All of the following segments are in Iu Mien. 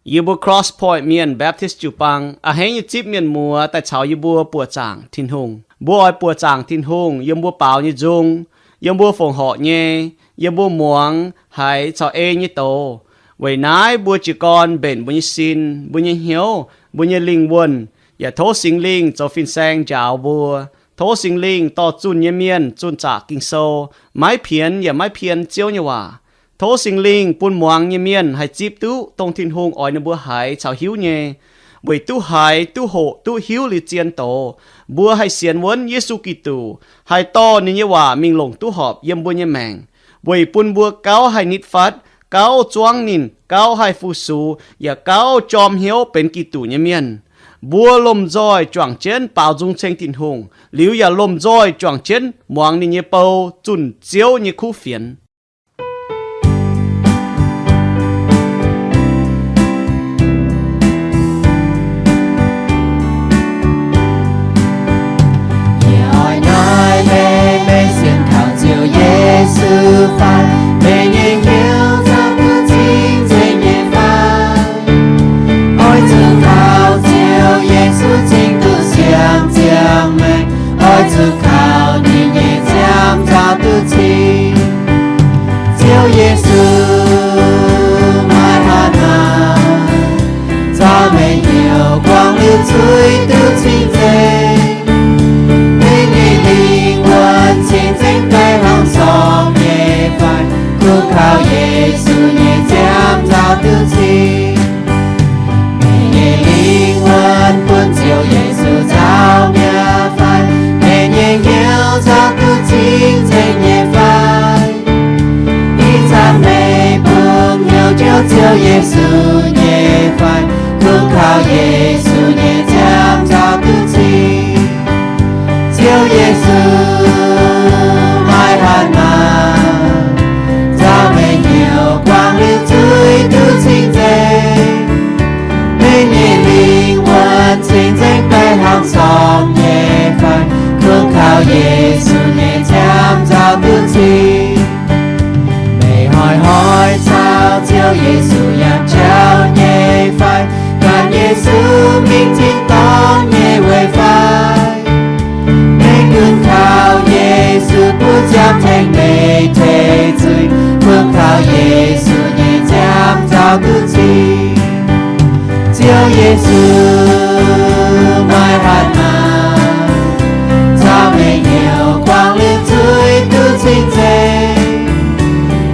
Yie mbuo Cross Point Mienh Baptist jiu-baang a'hneiv nyei zipv mienh muoz daaih caux yie mbuo buoqc zaangc Tin-Hungh. Mbuo oix buoqc zaangc Tin-Hungh yiem mbuo baaux nyei nzung, yiem mbuo fongc horc nyei, yiem mbuo muangx haiz caux ei nyei doz. Weic naaiv mbuo jiez gorn mbenc mbuo nyei sin, mbuo nyei hnyouv, mbuo nyei lingh wuonh, yaac tov Singx Lingh zoux fin-saeng njaaux mbuo. Tov Singx Lingh dorh zunh nyei mienh zunh zaqc Ging-Sou, maiv pienx yaac maiv pien Ziouv nyei waac. Tov Singx Lingh bun muangx nyei mienh haih zipv duqv dongh Tin-Hungh oix ninh mbuo haiz caux hiuv nyei. Weic duqv haiz, duqv hoqc, duqv hiuv liuz zien doz, mbuo haih sienx wuonv Yesu Giduc, haih dorh ninh nyei waac mingh longc duqv horpc yiem mbuo nyei maengc, weic bun mbuo gauh haih nitv fatv, gauh zuangv ninh, gauh haih fu-sux, yaac gauh jorm hnyouv benx Giduc nyei mienh. Mbuo lomh nzoih juangc jienv baaux nzung ceng Tin-Hungh, liuz yaac lomh nzoih juangc jienv muangx ninh nyei bou zunh Ziouv nyei kuv fienx. Yie oix naaiv leih meih sienx kaux Ziouv Yesu fai? Meih nyei hnyouv caux duqv cing-nzengc nyei fai? Oix zuqc kaux Ziouv Yesu cingx duqv siemv ziangh maengc. Oix zuqc kaux ninh nyei nziaamv caux duqv cing. Ziouv Yesu, maaih hatc maaz, caux meih hnyouv guangc liuz zuiz duqv cing-nzengc. Meih nyei lingh wuonh cing-nzengc daaih hnangv sorng nyei fai? Kungx kaux Yesu nyei nziaamv caux duqv cing. Meih nyei lingh wuonh bun Ziouv Yesu nzauh mi'aqv fai? Meih nyei hnyouv caux duqv cing-nzengc nyei fai? Ih zanc meih bun hnyouv njoux Ziouv Yesu nyei fai? Kungx kaux Yesu nyei nziaamv caux duqv cing. Ziouv Yesu, maaih hatc maaz, caux meih hnyouv guangc liuz zuiz duqv cing-nzengc. Meih nyei lingh wuonh cing-nzengc daaih hnangv sorng nyei fai? Kungx kaux Yesu nyei nziaamv caux duqv cing. Meih hnoi-hnoi caux Ziouv Yesu yangh jauv nyei fai? Gan Yesu mingh tin-dorngh nyei weic fai? Meih gunv kaux Yesu bun nziaamv tengx meih tengx zuiz. Kungx kaux Yesu nyei nziaamv caux duqv cing. Ziouv Yesu, maaih hatc maaz, caux meih hnyouv guangc liuz zuiz duqv cing-nzengc.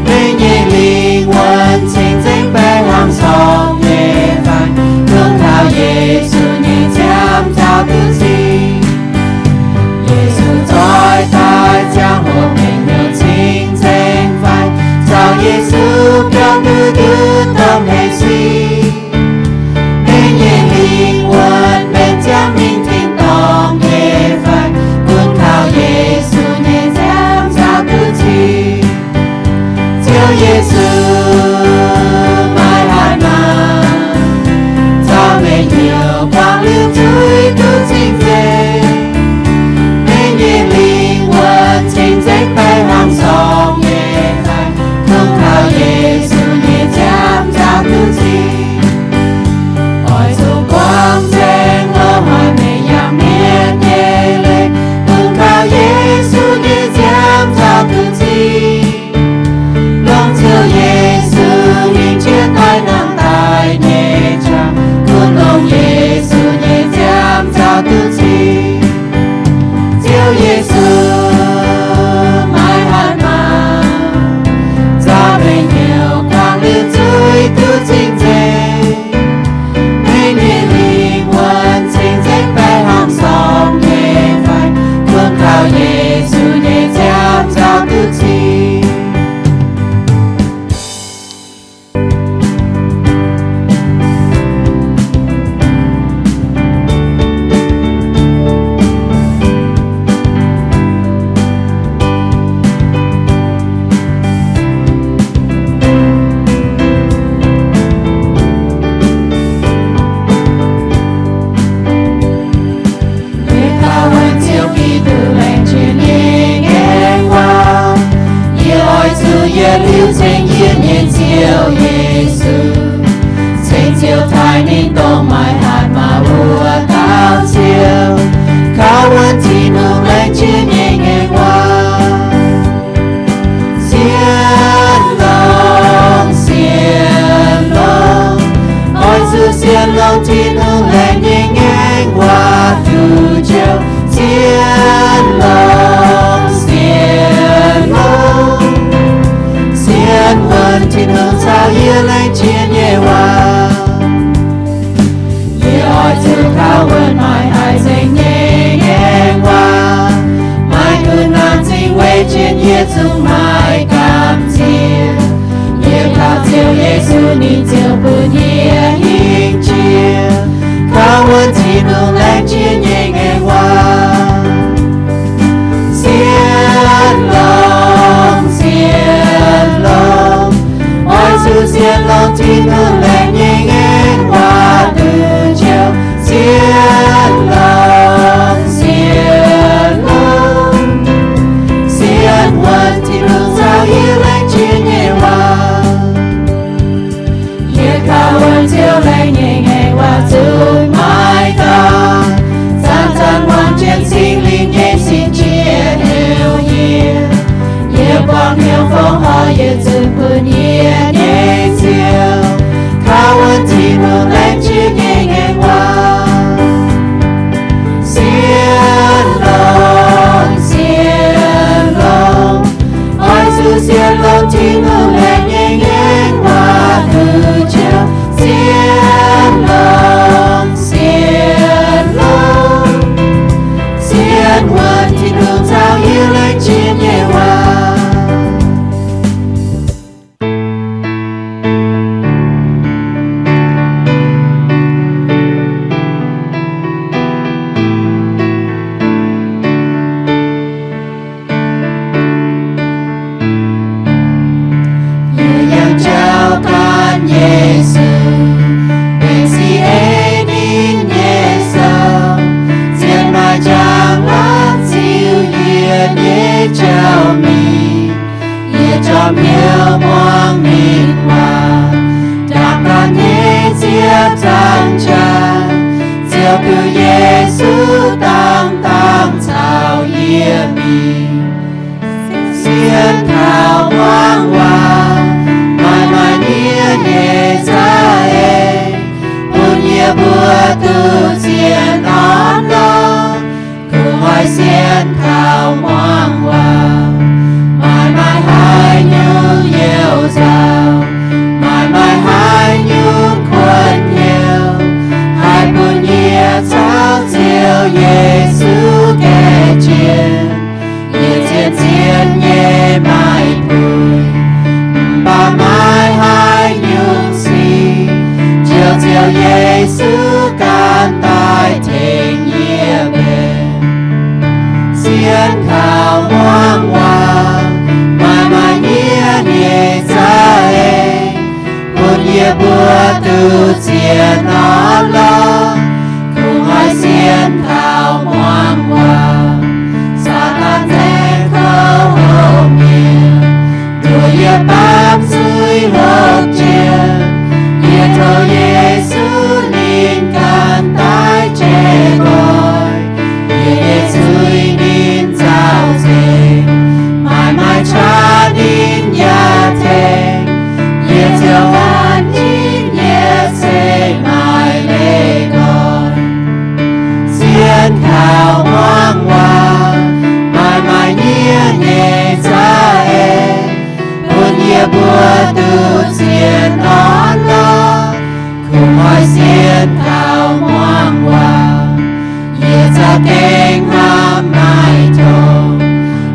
Meih nyei lingh wuonh cing-nzengc baeqc hnangv sorng nyei fai? Kungx kaux Yesu nyei nziaamv caux duqv cing. Yesu zoih daaih ziangh hoc meih hnyouv cing-nzengc fai? Caux Yesu biaux nduqc ndutv domh hleix sic. Meih nyei lingh Taaih ninh dongh maaih hatc maaz wuov dauh Ziouv, kaux wuonv Tin-Hungh laengz jiex nyei ngaengc waac. Sienx longx, sienx longx, oix zuqc sienx longx Tin-Hungh laengz nyei ngaengc waac duqv joux. Sienx longx, sienx longx, sienx wuonv Tin-Hungh caux yie laengz jiex nyei waac. Yie oix zuqc kaux wuonv maaih haaix nzengc nyei ngaengc waac, maaih gu'nguaaz zingh weic jienv yie zungv maaih gamh nziex. Yie kaux Ziouv Yesu, ninh ziouc bun yie hingh jiex, kaux wuonv Tin-Hungh laengz jiex nyei ngaengc waac. Sienx longx, sienx longx, oix zuqc sienx longx Tin-Hungh laengz nyei ngaengc waac duqv joux. Sienx longx, sienx longx, sienx wuonv Tin-Hungh caux yie laengz jiex nyei waac. Yie kaux wuonv Ziouv laengz nyei ngaengc waac zungv maiv daaih. Zanc-zanc muangx jienv Singx Lingh nyei sin jiex heuc yie. Yie buangh hnyouv fongc horc, yie zunh bun yie nyei Ziouv, kaux wuonv Tin-Hungh laengz jiex nyei ngaengc waac. Sienx longx, sienx longx, oix zuqc sienx longx Tin-Hungh laengz nyei ngaengc waac duqv joux. Sienx longx, sienx longx, sienx wuonv Tin-Hungh caux yie laengz jiex nyei waac. Yie yangh jauv gan Yesu, benx sic ei ninh nyei sou, zien maaih njang-laangc ziux yie nyei jauv mingh. Yie jorm hnyouv muangx ninh waac, ndaangc ganh nyei ziepc zanh jaax, ziouc duqv Yesu dangh dangh caux yie mingh. Sienx kaux muangx waac, maaih maaih nie nyei za'eix, bun yie mbuo duqv zien orn lorqc. Kungx oix sienx kaux muangx waac, maaih maaih haaix nyungc you nzauh, maaih maaih haaix nyungc kuonx hnyouv, haih bun yie caux Ziouv Yesu gaeqv jienv. Yie zien-zien nyei maaih puix, mv baac maaih haaix nyungc sic, njoux Ziouv Yesu ganh daaih tengx yie mbenc. Sienx kaux muangx waac, maaih maaih nie nyei za'eix, bun yie mbuo duqv zien orn lorqc. Kungx oix sienx kaux muangx waac, Saadaan nzaeng kouv hopv mienh, nduoh yie baamz zuiz hopv jiex. Yie tov Yesu ninh ganh daaih jeiv nqoi. Yie nyei zuiz ninh nzauh nzengc, maaih maaih qaqv ninh yaac tengx. Yie ziouc an jienv yie se maaih leiz nqoi. Sienx kaux muangx waac, maaih maaih nie nyei za'eix, bun yie mbuo duqv zien orn lorqc. Kungx oix sienx kaux muangx waac, yie za'gengh hnamv maaih tongx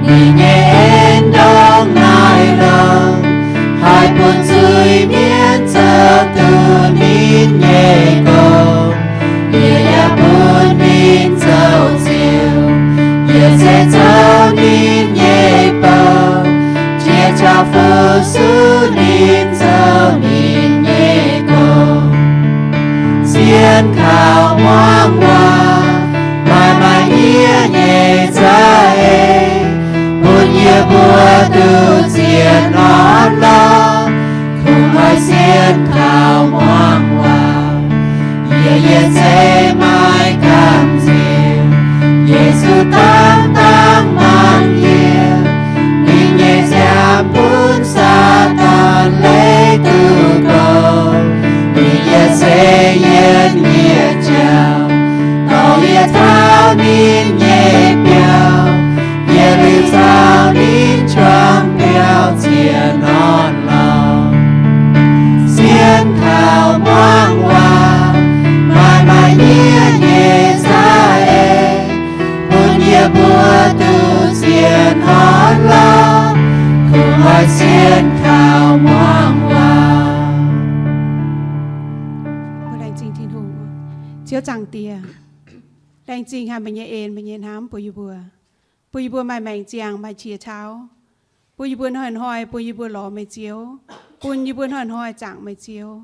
ninh nyei en ndongc naaiv longx, haih bun zuiz-mienh zoux duqv ninh nyei gong. Yie yaac bun ninh zoux Ziouv, yie se zoux ninh nyei bou, jiex jauv fu-sux ninh zoux ninh nyei gong. Sienx kaux muangx waac, maaih maaih nie nyei za'eix, bun yie mbuo duqv zien orn lorqc. Kungx oix sienx kaux muangx waac, Yie zeiz maiv gamh nziex, Yesu dangh dangh mangc yie. Ninh nyei nziaamv bun Saadaan leiz duqv goux. Ninh yaac se yie nyei jauv, dorh yie taux ninh nyei biauv. Yie liuz caux ninh juangc biauv zien orn-lorqc. Sienx kaux muangx waac, maaih maaih yie nyei za'eix, bun yie mbuo duqv zien orn-lorqc. Kungx oix sienx kaux muangx waac. Mbuo laengz zingh Tin-Hungh. Ziouv Zaangc Diex, laengz zingh haic meih nyei en, meih nyei hnamv bun yie mbuo. Bun yie mbuo maaih maengc ziangh, maaih qiex tauv. Bun yie mbuo hnoi-hnoi, bun yie mbuo lorz meih Ziouv. Bun yie mbuo hnoi-hnoi zaangc meih Ziouv.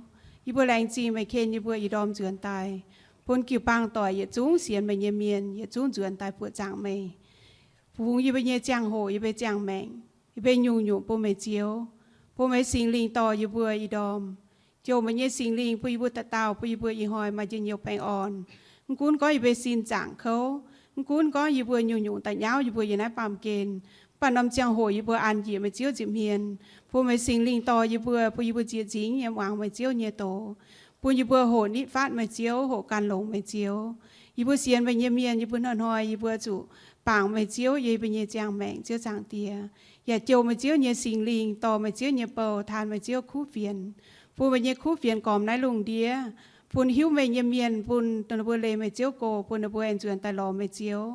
Yie mbuo laengz zingh meih ken yie mbuo ih ndorm nzuonx daaih. Bun jiu-baang doic yietc zungv sienx meih nyei mienh yietc zungv nzuonx daaih buoqc zaangc meih. Fungx yie mbuo nyei ziangh hoc, yie mbuo ziangh maengc, yie mbuo nyungc-nyungc bun meih Ziouv. Bun meih Singx Lingh dorh yie mbuo ih ndorm. Jouh meih nyei Singx Lingh bun yie mbuo dauh dauh, bun yie mbuo ih hnoi maaih njien-youh baengh orn. Mv gunv gorngv yie mbuo sin zaangc kouv, mv gunv gorngv yie mbuo nyungc-nyungc daaih nyauv yie mbuo yiem naaiv baamh gen, mv baac norm ziangh hoc yie mbuo an njiec meih Ziouv nza'hmien. Bun meih Singx Lingh dorh yie mbuo, bun yie mbuo nziex nzingx yiem muangx meih Ziouv nyei doz. Bun yie mbuo hoqc nitv fatv meih Ziouv, hoqc gan longx meih Ziouv. Yie mbuo sienx meih nyei mienh, yie mbuo hnoi-hnoi yie mbuo zuqc bangc meih Ziouv yiem yie mbuo nyei ziangh maengc, Ziouv Zaangc Diex. Yaac jouh meih Ziouv nyei Singx Lingh dorh meih Ziouv nyei bou, taan meih Ziouv kuv fienx. Bun meih nyei kuv fienx gormx naaiv lungh ndiev, bun hiuv meih nyei mienh, bun dongh ninh mbuo leih meih Ziouv go, bun ninh mbuo aengx nzuonx daaih lorz meih Ziouv.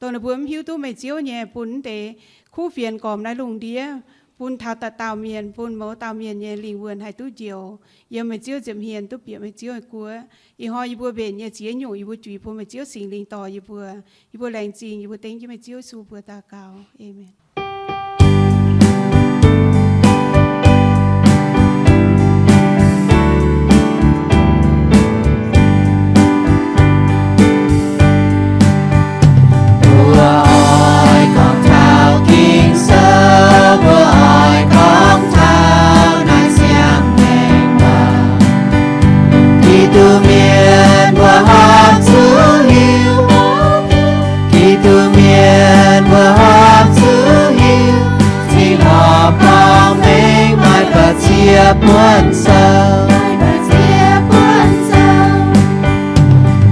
Dongh ninh mbuo mv hiuv duqv meih Ziouv nyei, bun mv deix kuv fienx gormx naaiv lungh ndiev, bun taux dauh dauh mienh, bun mouz dauh mienh nyei lingh wuonh haih duqv njoux, yiem meih Ziouv nza'hmien duqv bieqc meih Ziouv nyei guoqv. Ih hnoi yie mbuo mbenc nyei ziex nyungc yie mbuo juix bun meih Ziouv Singx Lingh dorh yie mbuo. Yie mbuo laengz zingh, yie mbuo dengv jienv meih Ziouv Yesu mbuo daux gaux. Aamen. Mbuo oix gorngv taux Ging-Sou, mbuo oix gorngv taux naaiv siang-maengc waac. Giduc mienh mbuo horpc zuqc hiuv, Giduc mienh mbuo horpc zuqc hiuv, cingx horpc gorngv mengh maaih ba'ziex buonc sou.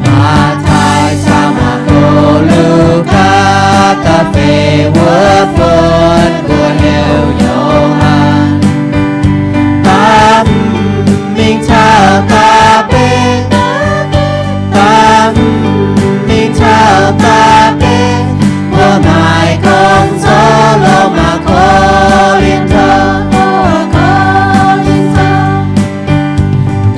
Matv^taai caux Maako, Lugaa, da'feix wuov buonc mbuo heuc Yo^han. Da'hmz mingh taux da'betv, da'hmz mingh taux da'betv, mbuo maaih gong zoux Lomaa, Ko^lin^to, Ko^lin^to,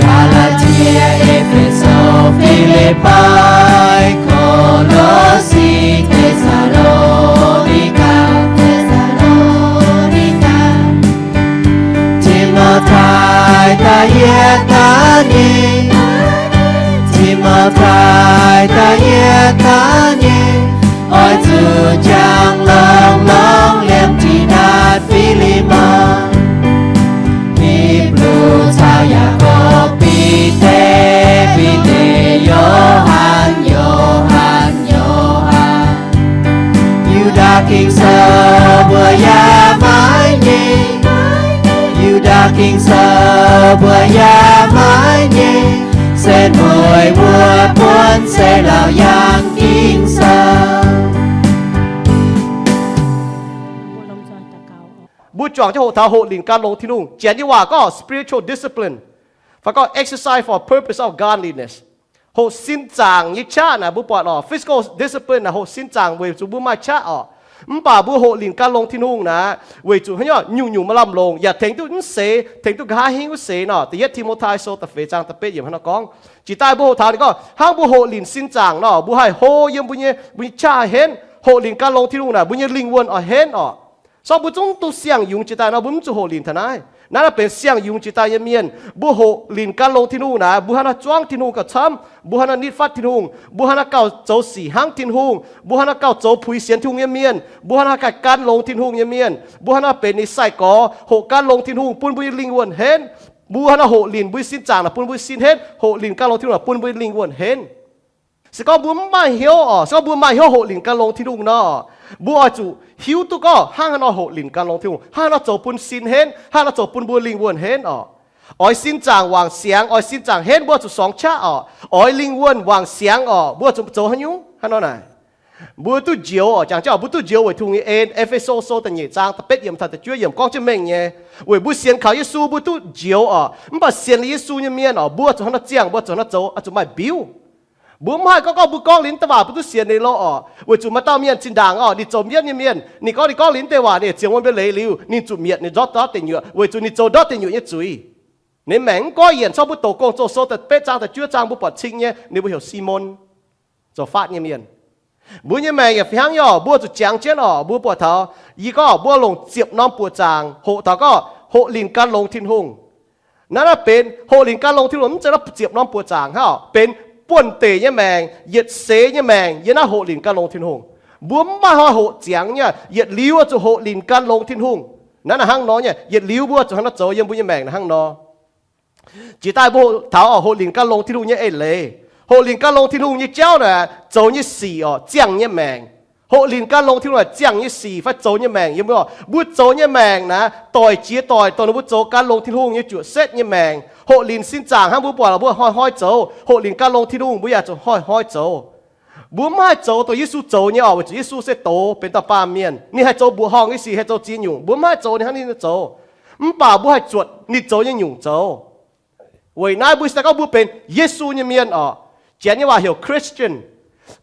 Gaa^laa^tie, E^fe^so, Fi^lipv^paayi, Ko^lo^si, Te^saa^lo^ni^gaa, Te^saa^lo^ni^gaa. Ti^mo^tai da'yietv da'nyeic, Ti^mo^tai da'yietv da'nyeic, oix zuqc jangx longx-longx liemh jiex naaiv Fi^li^mon. Hipv^lu caux Yaakopv, Bide, Bide, Yo^han, Yo^han, Yo^han. Yu^ndaa Ging-Sou mbuo yaac maiv nyei, Yu^ndaa Ging-Sou mbuo yaac maiv nyei, se mueiz wuov buonv se Laauc Yaangh Ging-Sou. Mbuo juangc jienv hoqc taux hoqc linc gan longx Tin-Hungh. Janx nyei waac gorngv spiritual discipline, fai gorngv exercise for purpose of godliness. Hoqc sin zaangc nyei qaqv naaic mbuo buatc oc. Physical discipline naaic hoqc sin zaangc weic zuqc mbuo maaih qaqv oc. Mv baac mbuo hoqc linc gan longx Tin-Hungh naaic weic zuqc haaix nyungc, nyungc-nyungc maaih lamh longc yaac tengx duqv mv seix, tengx duqv nqa'haav hingv wuov seix nor. Da'yietv Ti^mo^tai Sou da'feix zaang da'betv yiemc hnangv nor gorngv. Jiex daaih mbuo hoqc taux ninh gorngv hnangv mbuo hoqc linc sin zaangc nor, mbuo haih hlo yiem mbuo nyei, mbuo nyei qaqv haih henv. Hoqc linc gan longx Tin-Hungh naaic mbuo nyei lingh wuonh oix henv oc. Sorng mbuo zungv duqv siang-yungz jiex daaih nor, mbuo mv zuqc hoqc linc taux naaiv. Naaiv naaiv benx siang-yungz jiex daaih nyei mienh. Mbuo hoqc linc gan longx Tin-Hungh naaic, mbuo hnangv naaiv zuangv Tin-Hungh gauh camv, mbuo hnangv naaiv nitv fatv Tin-Hungh, mbuo hnangv naaiv gauh zoux sic hnangv Tin-Hungh, mbuo hnangv naaiv gauh zoux puix sienx Tin-Hungh nyei mienh, mbuo hnangv naaiv ganh gan longx Tin-Hungh nyei mienh, mbuo hnangv naaiv benx ninh sai-gorx hoqc gan longx Tin-Hungh bun mbuo nyei lingh wuonh henv. Mbuo haaix nor hoqc linc mbuo sin zaangc naaic bun mbuo sin henv, hoqc linc gan longx Tin-Hungh naaic bun mbuo lingh wuonh henv. Se gorngv mbuo mv maaih hnyouv oc, se gorngv mbuo maaih hnyouv hoqc linc gan longx Tin-Hungh nor, mbuo oix zuqc hiuv duqv gorngv hnangv haaix nor hoqc linc gan longx Tin-Hungh, hnangv haaix nor zoux bun sin henv, hnangv haaix nor zoux bun mbuo lingh wuonh henv oc. Oix sin zaangc wangc siangx, oix sin zaangc henv mbuo zuqc sorngx qaqv oc. Oix lingh wuonh wangc siangx oc, mbuo zuqc zoux haaix nyungc? Hnangv nor naaic, mbuo duqv njoux oc, jangx jienv mbuo duqv njoux weic Tin-Hungh nyei en. E^fe^so Sou da'nyeic zaang da'betv yiemc taux da'juov yiemc gorngv jienv mengh nyei, weic mbuo sienx kaux Yesu mbuo duqv njoux oc. Mv baac sienx liuz Yesu nyei mienh oc, mbuo zuqc hnangv nor ziangh, mbuo zuqc hnangv nor zoux, oix zuqc maaih mbiuv. Mbuo mv haih gorngv, gorngv mbuo gorngv liuz deix waac mbuo duqv sienx liuz lorqc oc. Weic zuqc maaih dauh mienh zinh ndaangc oc, ninh zoux mienv nyei mienh, ninh gorngv, ninh gorngv liuz deix waac ninh ziouc wuov mbuo leiz liuz ninh zuqc mietc, ninh ndortv ndortv deic nyuoqc weic zuqc ninh zoux ndortv deic nyuoqc nyei zuiz. Ninh maengc mv goiv yienc, corc mbuo doqc Gong-Zoh Sou da'betv zaang da'juov zaang mbuo buatc cing nyei, ninh mbuo heuc Simon, zoux faatv nyei mienh. Mbuo nyei maengc yaac fih hnangv nyei oc, mbuo zuqc jangx jienv oc, mbuo buatc taux, yie gorngv mbuo longc ziepc norm buoqc zaangc hoqc taux gorngv hoqc linc gan longx Tin-Hungh. Naaiv, naaiv benx hoqc linc gan longx Tin-Hungh mv zeiz naaiv ziepc norm buoqc zaangc hnangv, benx buonv-deic nyei maengc, yietc seix nyei maengc yiem naaiv hoqc linc gan longx Tin-Hungh. Mbuo mv maaih hnoi hoqc ziangx nyei, yietc liuz zuqc hoqc linc gan longx Tin-Hungh. Naaiv naaic hnangv nor nyei, yietc liuz mbuo zuqc hnangv nor zoux yiem mbuo nyei maengc naaic hnangv nor. Jiex daaih mbuo taux oc, hoqc linc gan longx Tin-Hungh nyei eix leiz. Hoqc linc gan longx Tin-Hungh nyei jauv naaic zoux nyei sic oc, ziangh nyei maengc. Hoqc linc gan longx Tin-Hungh naaic ziangh nyei sic fai zoux nyei maengc yiem mbuo oc. Mbuo zoux nyei maengc naaic doic jiex doic dongh ninh mbuo zoux gan longx Tin-Hungh nyei juoqc setv nyei maengc. Hoqc linc sin zaangc hnangv mbuo buatc oc, mbuo hnoi-hnoi zoux. Hoqc linc gan longx Tin-Hungh mbuo yaac zuqc hnoi-hnoi zoux. Mbuo mv haih zoux dongh Yesu zoux nyei oc, weic zuqc Yesu se doz benx dauh baamh mienh, ninh haih zoux mbuoqc horngh nyei sic, haih zoux ziex nyungc. Mbuo mv haih zoux ninh hnangv ninh zoux. Mv baac mbuo haih zuotc ninh zoux nyei nyungc zoux. Weic naaiv mbuo se gorngv mbuo benx Yesu nyei mienh oc. Janx nyei waac heuc Christian.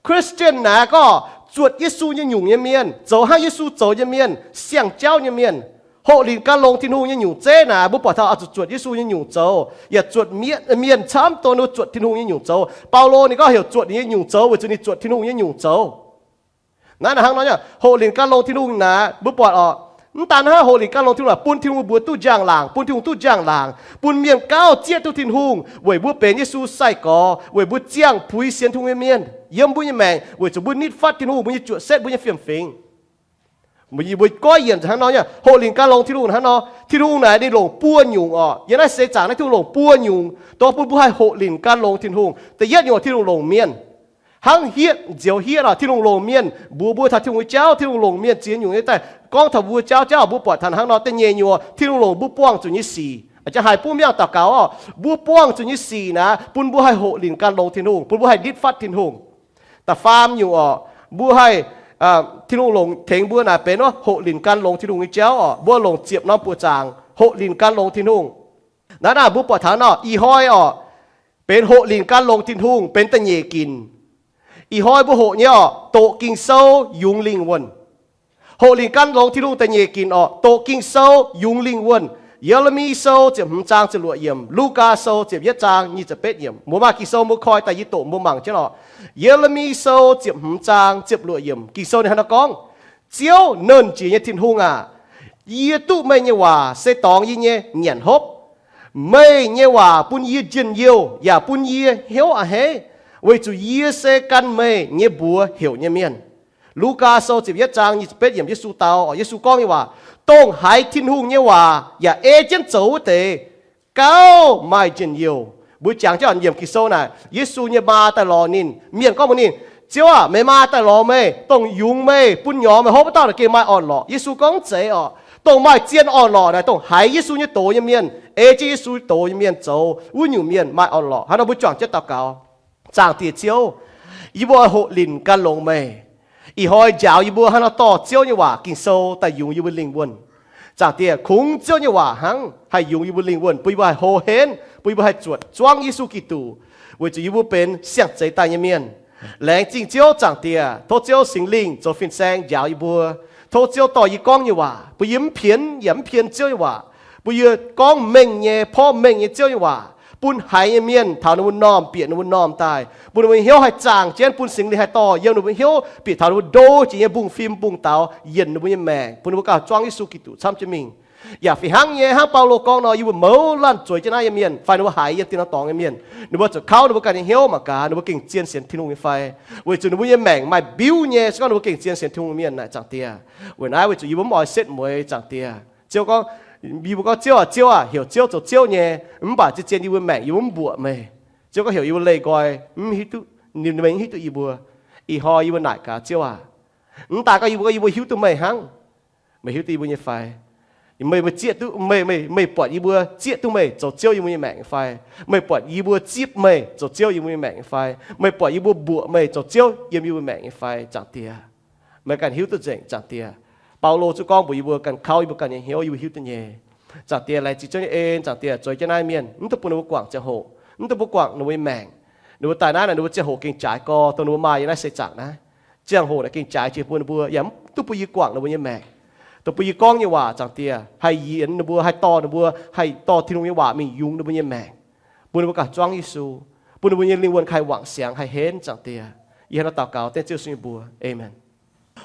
Christian naaic gorngv zuotc Yesu nyei nyungc nyei mienh, zoux hnangv Yesu zoux nyei mienh, siang-jauv nyei mienh. Hoqc linc gan longx Tin-Hungh nyei nyungc zeiv naaic mbuo buatc taux oix zuqc zuotc Yesu nyei nyungc zoux, yaac zuotc mienh, mienh camv dongh ninh zuotc Tin-Hungh nyei nyungc zoux. Baulo ninh gorngv heuc zuotc ninh nyei nyungc zoux weic zuqc ninh zuotc Tin-Hungh nyei nyungc zoux. Naaiv naaic hnangv nor nyei, hoqc linc gan longx Tin-Hungh naaic mbuo buatc oc, mv daan hnangv, hoqc linc gan longx Tin-Hungh naaic bun Tin-Hungh mbuox duqv njang-laangc, bun Tin-Hungh duqv njang-laangc, bun mienh gauh zieqv duqv Tin-Hungh weic mbuo benx Yesu sai-gorx, weic mbuo ziangh puix sienx Tin-Hungh nyei mienh yiem mbuo nyei maengc, weic zuqc mbuo nitv fatv Tin-Hungh mbuo nyei juoqc setv, mbuo nyei fiem-fingx. Mbuo goiv yienc hnangv nor nyei, hoqc linc gan longx Tin-Hungh hnangv nor. Tin-Hungh naaic ninh longc buo nyungc oc. Yiem naaiv seix zaangc naaiv Tin-Hungh longc buo nyungc dongh bun mbuo haih hoqc linc gan longx Tin-Hungh. Da'yietv nyungc, Tin-Hungh longc mienh. Hnangv hietv nzioux hietv oc, Tin-Hungh longc mienh mbuox mbuo taux Tin-Hungh nyei jauv. Tin-Hungh longc mienh ziex nyungc nyei daaih gorngv taux mbuo jauv jauv, mbuo buatc taux hnangv nor. Da'nyeic nyungc, Tin-Hungh longc mbuo buangh zuqc nyei sic. A'jang haiz bun mienh daux gaux oc, mbuo buangh zuqc nyei sic naaic bun mbuo haih hoqc linc gan longx Tin-Hungh, bun mbuo haih nitv fatv Tin-Hungh. Da'faam nyungc oc, mbuo haih, Tin-Hungh longc tengx mbuo naaic benx wuov hoqc linc gan longx Tin-Hungh nyei jauv oc. Mbuo longc ziepc norm buoqc zaangc hoqc linc gan longx Tin-Hungh. Naaiv naaic mbuo buatc taux nor, ih hnoi oc, benx hoqc linc gan longx Tin-Hungh benx da'nyeic ginc. Ih hnoi mbuo hoqc nyei oc, doqc Ging-Sou yungz lingh wuonh. Hoqc linc gan longx Tin-Hungh da'nyeic ginc oc, doqc Ging-Sou yungz lingh wuonh. Ye^le^mi Sou ziepc hmz zaang ziepc luoqc yiemc, Lugaa Sou ziepc yietv zaang nyic ziepc betv yiemc. Mbuo maaih Ging-Sou mbuo koi daaih yie doqc mbuo mangc jienv oc. Ye^le^mi Sou ziepc hmz zaang ziepc luoqc yiemc, Ging-Sou ninh hnangv naaiv gorngv, Ziouv, Nernh Jiex nyei Tin-Hungh aac, yie duqv meih nyei waac se dorngx yie nyei nyanc hopv. Meih nyei waac bun yie njien-youh yaac bun yie hnyouv a'hneiv, weic zuqc yie se gan meih nyei mbuox heuc nyei mienh. Lugaa Sou ziepc yietv zaang nyic ziepc betv yiemc, Yesu dau, Yesu gorngv nyei waac, Dongh haiz Tin-Hungh nyei waac yaac ei jienv zoux wuov deix, gauh maaih njien-youh. Mbuo jangx jienv yiemc Ging-Sou naaic, Yesu nyei maa daaih lorz ninh. Mienh gorngv mbuox ninh, Ziouv aac, meih maa daaih lorz meih, dongh yungz meih, bun nyorx meih hopv wuov dauh naaic gengh maaih orn-lorqc. Yesu gorngv, Mv zeiz oc. Dongh maaih zien orn-lorqc naaic dongh haiz Yesu nyei doz nyei mienh, ei jienv Yesu doz nyei mienh zoux, wuov nyungc mienh maaih orn-lorqc. Hnangv nor mbuo juangc jienv daux gaux. Zaangc Diex Ziouv, yie mbuo hoqc linc gan longx meih. Ih hnoi njaaux yie mbuo hnangv nor dorh Ziouv nyei waac Ging-Sou daaih yungz yie mbuo lingh wuonh. Zaangc Diex, kungx Ziouv nyei waac hnangv haih yungz yie mbuo lingh wuonh, bun yie mbuo haih hlo henv, bun yie mbuo haih zuotc zuangv Yesu Giduc, weic zuqc yie mbuo benx siang-zeix daaih nyei mienh. Laengz zingh Ziouv. Zaangc Diex, tov Ziouv Singx Lingh zoux fin-saeng njaaux yie mbuo. Tov Ziouv dorh yie gorngv nyei waac bun yie mv pienx yaac mv pien Ziouv nyei waac, bun yie gorngv mengh nyei, porv mengh nyei Ziouv nyei waac, bun haiz nyei mienh taux ninh mbuo normh bieqc ninh mbuo normh daaih, bun ninh mbuo hnyouv haih zaangh jienv, bun Singx Lingh haih dorh yiem ninh mbuo hnyouv, bieqc taux ninh mbuo ndo jiex nyei mbungv-fim mbungv-daux, yienc ninh mbuo nyei maengc, bun ninh mbuo gauh zuangv Yesu Giduc camv jienv mingh. Yaac fih hnangv nyei, hnangv Baulo gorngv nor, yie mbuo mouz laanh zueiz jienv naaiv nyei mienh fai ninh mbuo haiz yiem dien dorngx nyei mienh, ninh mbuo zuqc kauv ninh mbuo ganh nyei hnyouv mangc gaax ninh mbuo gengh zien sienx Tin-Hungh nyei fai, weic zuqc ninh mbuo nyei maengc maaih mbiuv nyei. Se gorngv ninh mbuo gengh zien sienx Tin-Hungh mienh naaic, Zaangc Diex, weic naaiv weic zuqc yie mbuo mv oix setv mueiz. Zaangc Diex, Ziouv gorngv, Yie mbuo gorngv, Ziouv aac, Ziouv aac, heuc Ziouv zoux Ziouv nyei, mv baac zien-zien yie mbuo maengc yie mbuo mv mbuoqc meih. Ziouv gorngv, heuc yie mbuo leih nqoi, meih mv hiuv duqv, ninh maiv hiuv duqv yie mbuo. Ih hnoi yie mbuo naaic gaax Ziouv aac, mv daaih gorngv yie mbuo, gorngv yie mbuo hiuv duqv meih hnangv. Meih hiuv duqv yie mbuo nyei fai? Meih, meih zieqv duqv, meih, meih, meih buatc yie mbuo zieqv duqv meih zoux Ziouv yie mbuo nyei maengc nyei fai? Meih buatc yie mbuo zipv meih zoux Ziouv yie mbuo nyei maengc nyei fai? Meih buatc yie mbuo mbuoqc meih zoux Ziouv yiem yie mbuo maengc nyei fai, Zaangc Diex? Meih ganh hiuv duqv nzengc, Zaangc Diex. Baulo zuqc gorngv mbuox yie mbuo ganh, kauv yie mbuo ganh nyei hnyouv, yie mbuo hiuv duqv nyei. Zaangc Diex, laengz zingh Ziouv nyei en, Zaangc Diex, zueiz jienv naaiv mienh, mv dungx bun ninh mbuo guangc ziangh hoc, mv dungx bun guangc ninh mbuo nyei maengc. Ninh mbuo daaih naaiv naaic, ninh mbuo ziangh hoc gengh jaaix gorx dongh ninh mbuo maaih yiem naaiv seix zaangc naaiv. Ziangh hoc naaic gengh jaaix jiex bun ninh mbuo, yaac mv duqv bun yie guangc ninh mbuo nyei maengc. Dongh bun yie gorngv nyei waac, Zaangc Diex, haih yienx ninh mbuo, haih dorh ninh mbuo, haih dorh Tin-Hungh nyei waac mingh yungz ninh mbuo nyei maengc, bun ninh mbuo gauh zuangv Yesu, bun ninh mbuo nyei lingh wuonh haih wangc siangx, haih henv, Zaangc Diex. Yie hnangv naaiv daux gaux dengv Ziouv Yesu nyei mbuox. Aamen.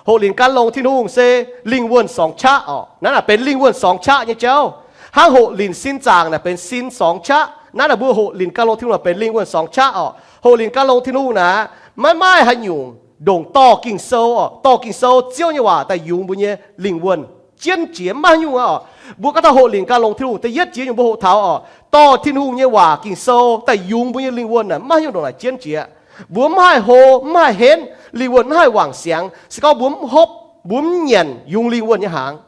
Hoqc linc gan longx Tin-Hungh se lingh wuonh sorngx qaqv orqc. Naaiv naaic benx lingh wuonh sorngx qaqv nyei jauv. Hnangv hoqc linc sin zaangc naaic benx sin sorngx qaqv. Naaiv naaic mbuo hoqc linc gan longx Tin-Hungh naaic benx lingh wuonh sorngx qaqv orqc. Hoqc linc gan longx Tin-Hungh naaic maiv maaih haaix nyungc ndongc dorh Ging-Sou orqc, dorh Ging-Sou Ziouv nyei waac daaih yungz mbuo nyei lingh wuonh jienv jiex, maiv nyungc aqv orqc. Mbuo gorngv taux hoqc linc gan longx Tin-Hungh, da'yietv jiex nyungc mbuo hoqc taux orqc, dorh Tin-Hungh nyei waac Ging-Sou daaih yungz mbuo nyei lingh wuonh naaic maiv nyungc ndongc naaic jienv jiex. Mbuo mv haih hlo, mv haih henv, lingh wuonh mv haih wangc siangx, se gorngv mbuo mv hopv, mbuo mv nyanc yungz lingh wuonh nyei hnaangx.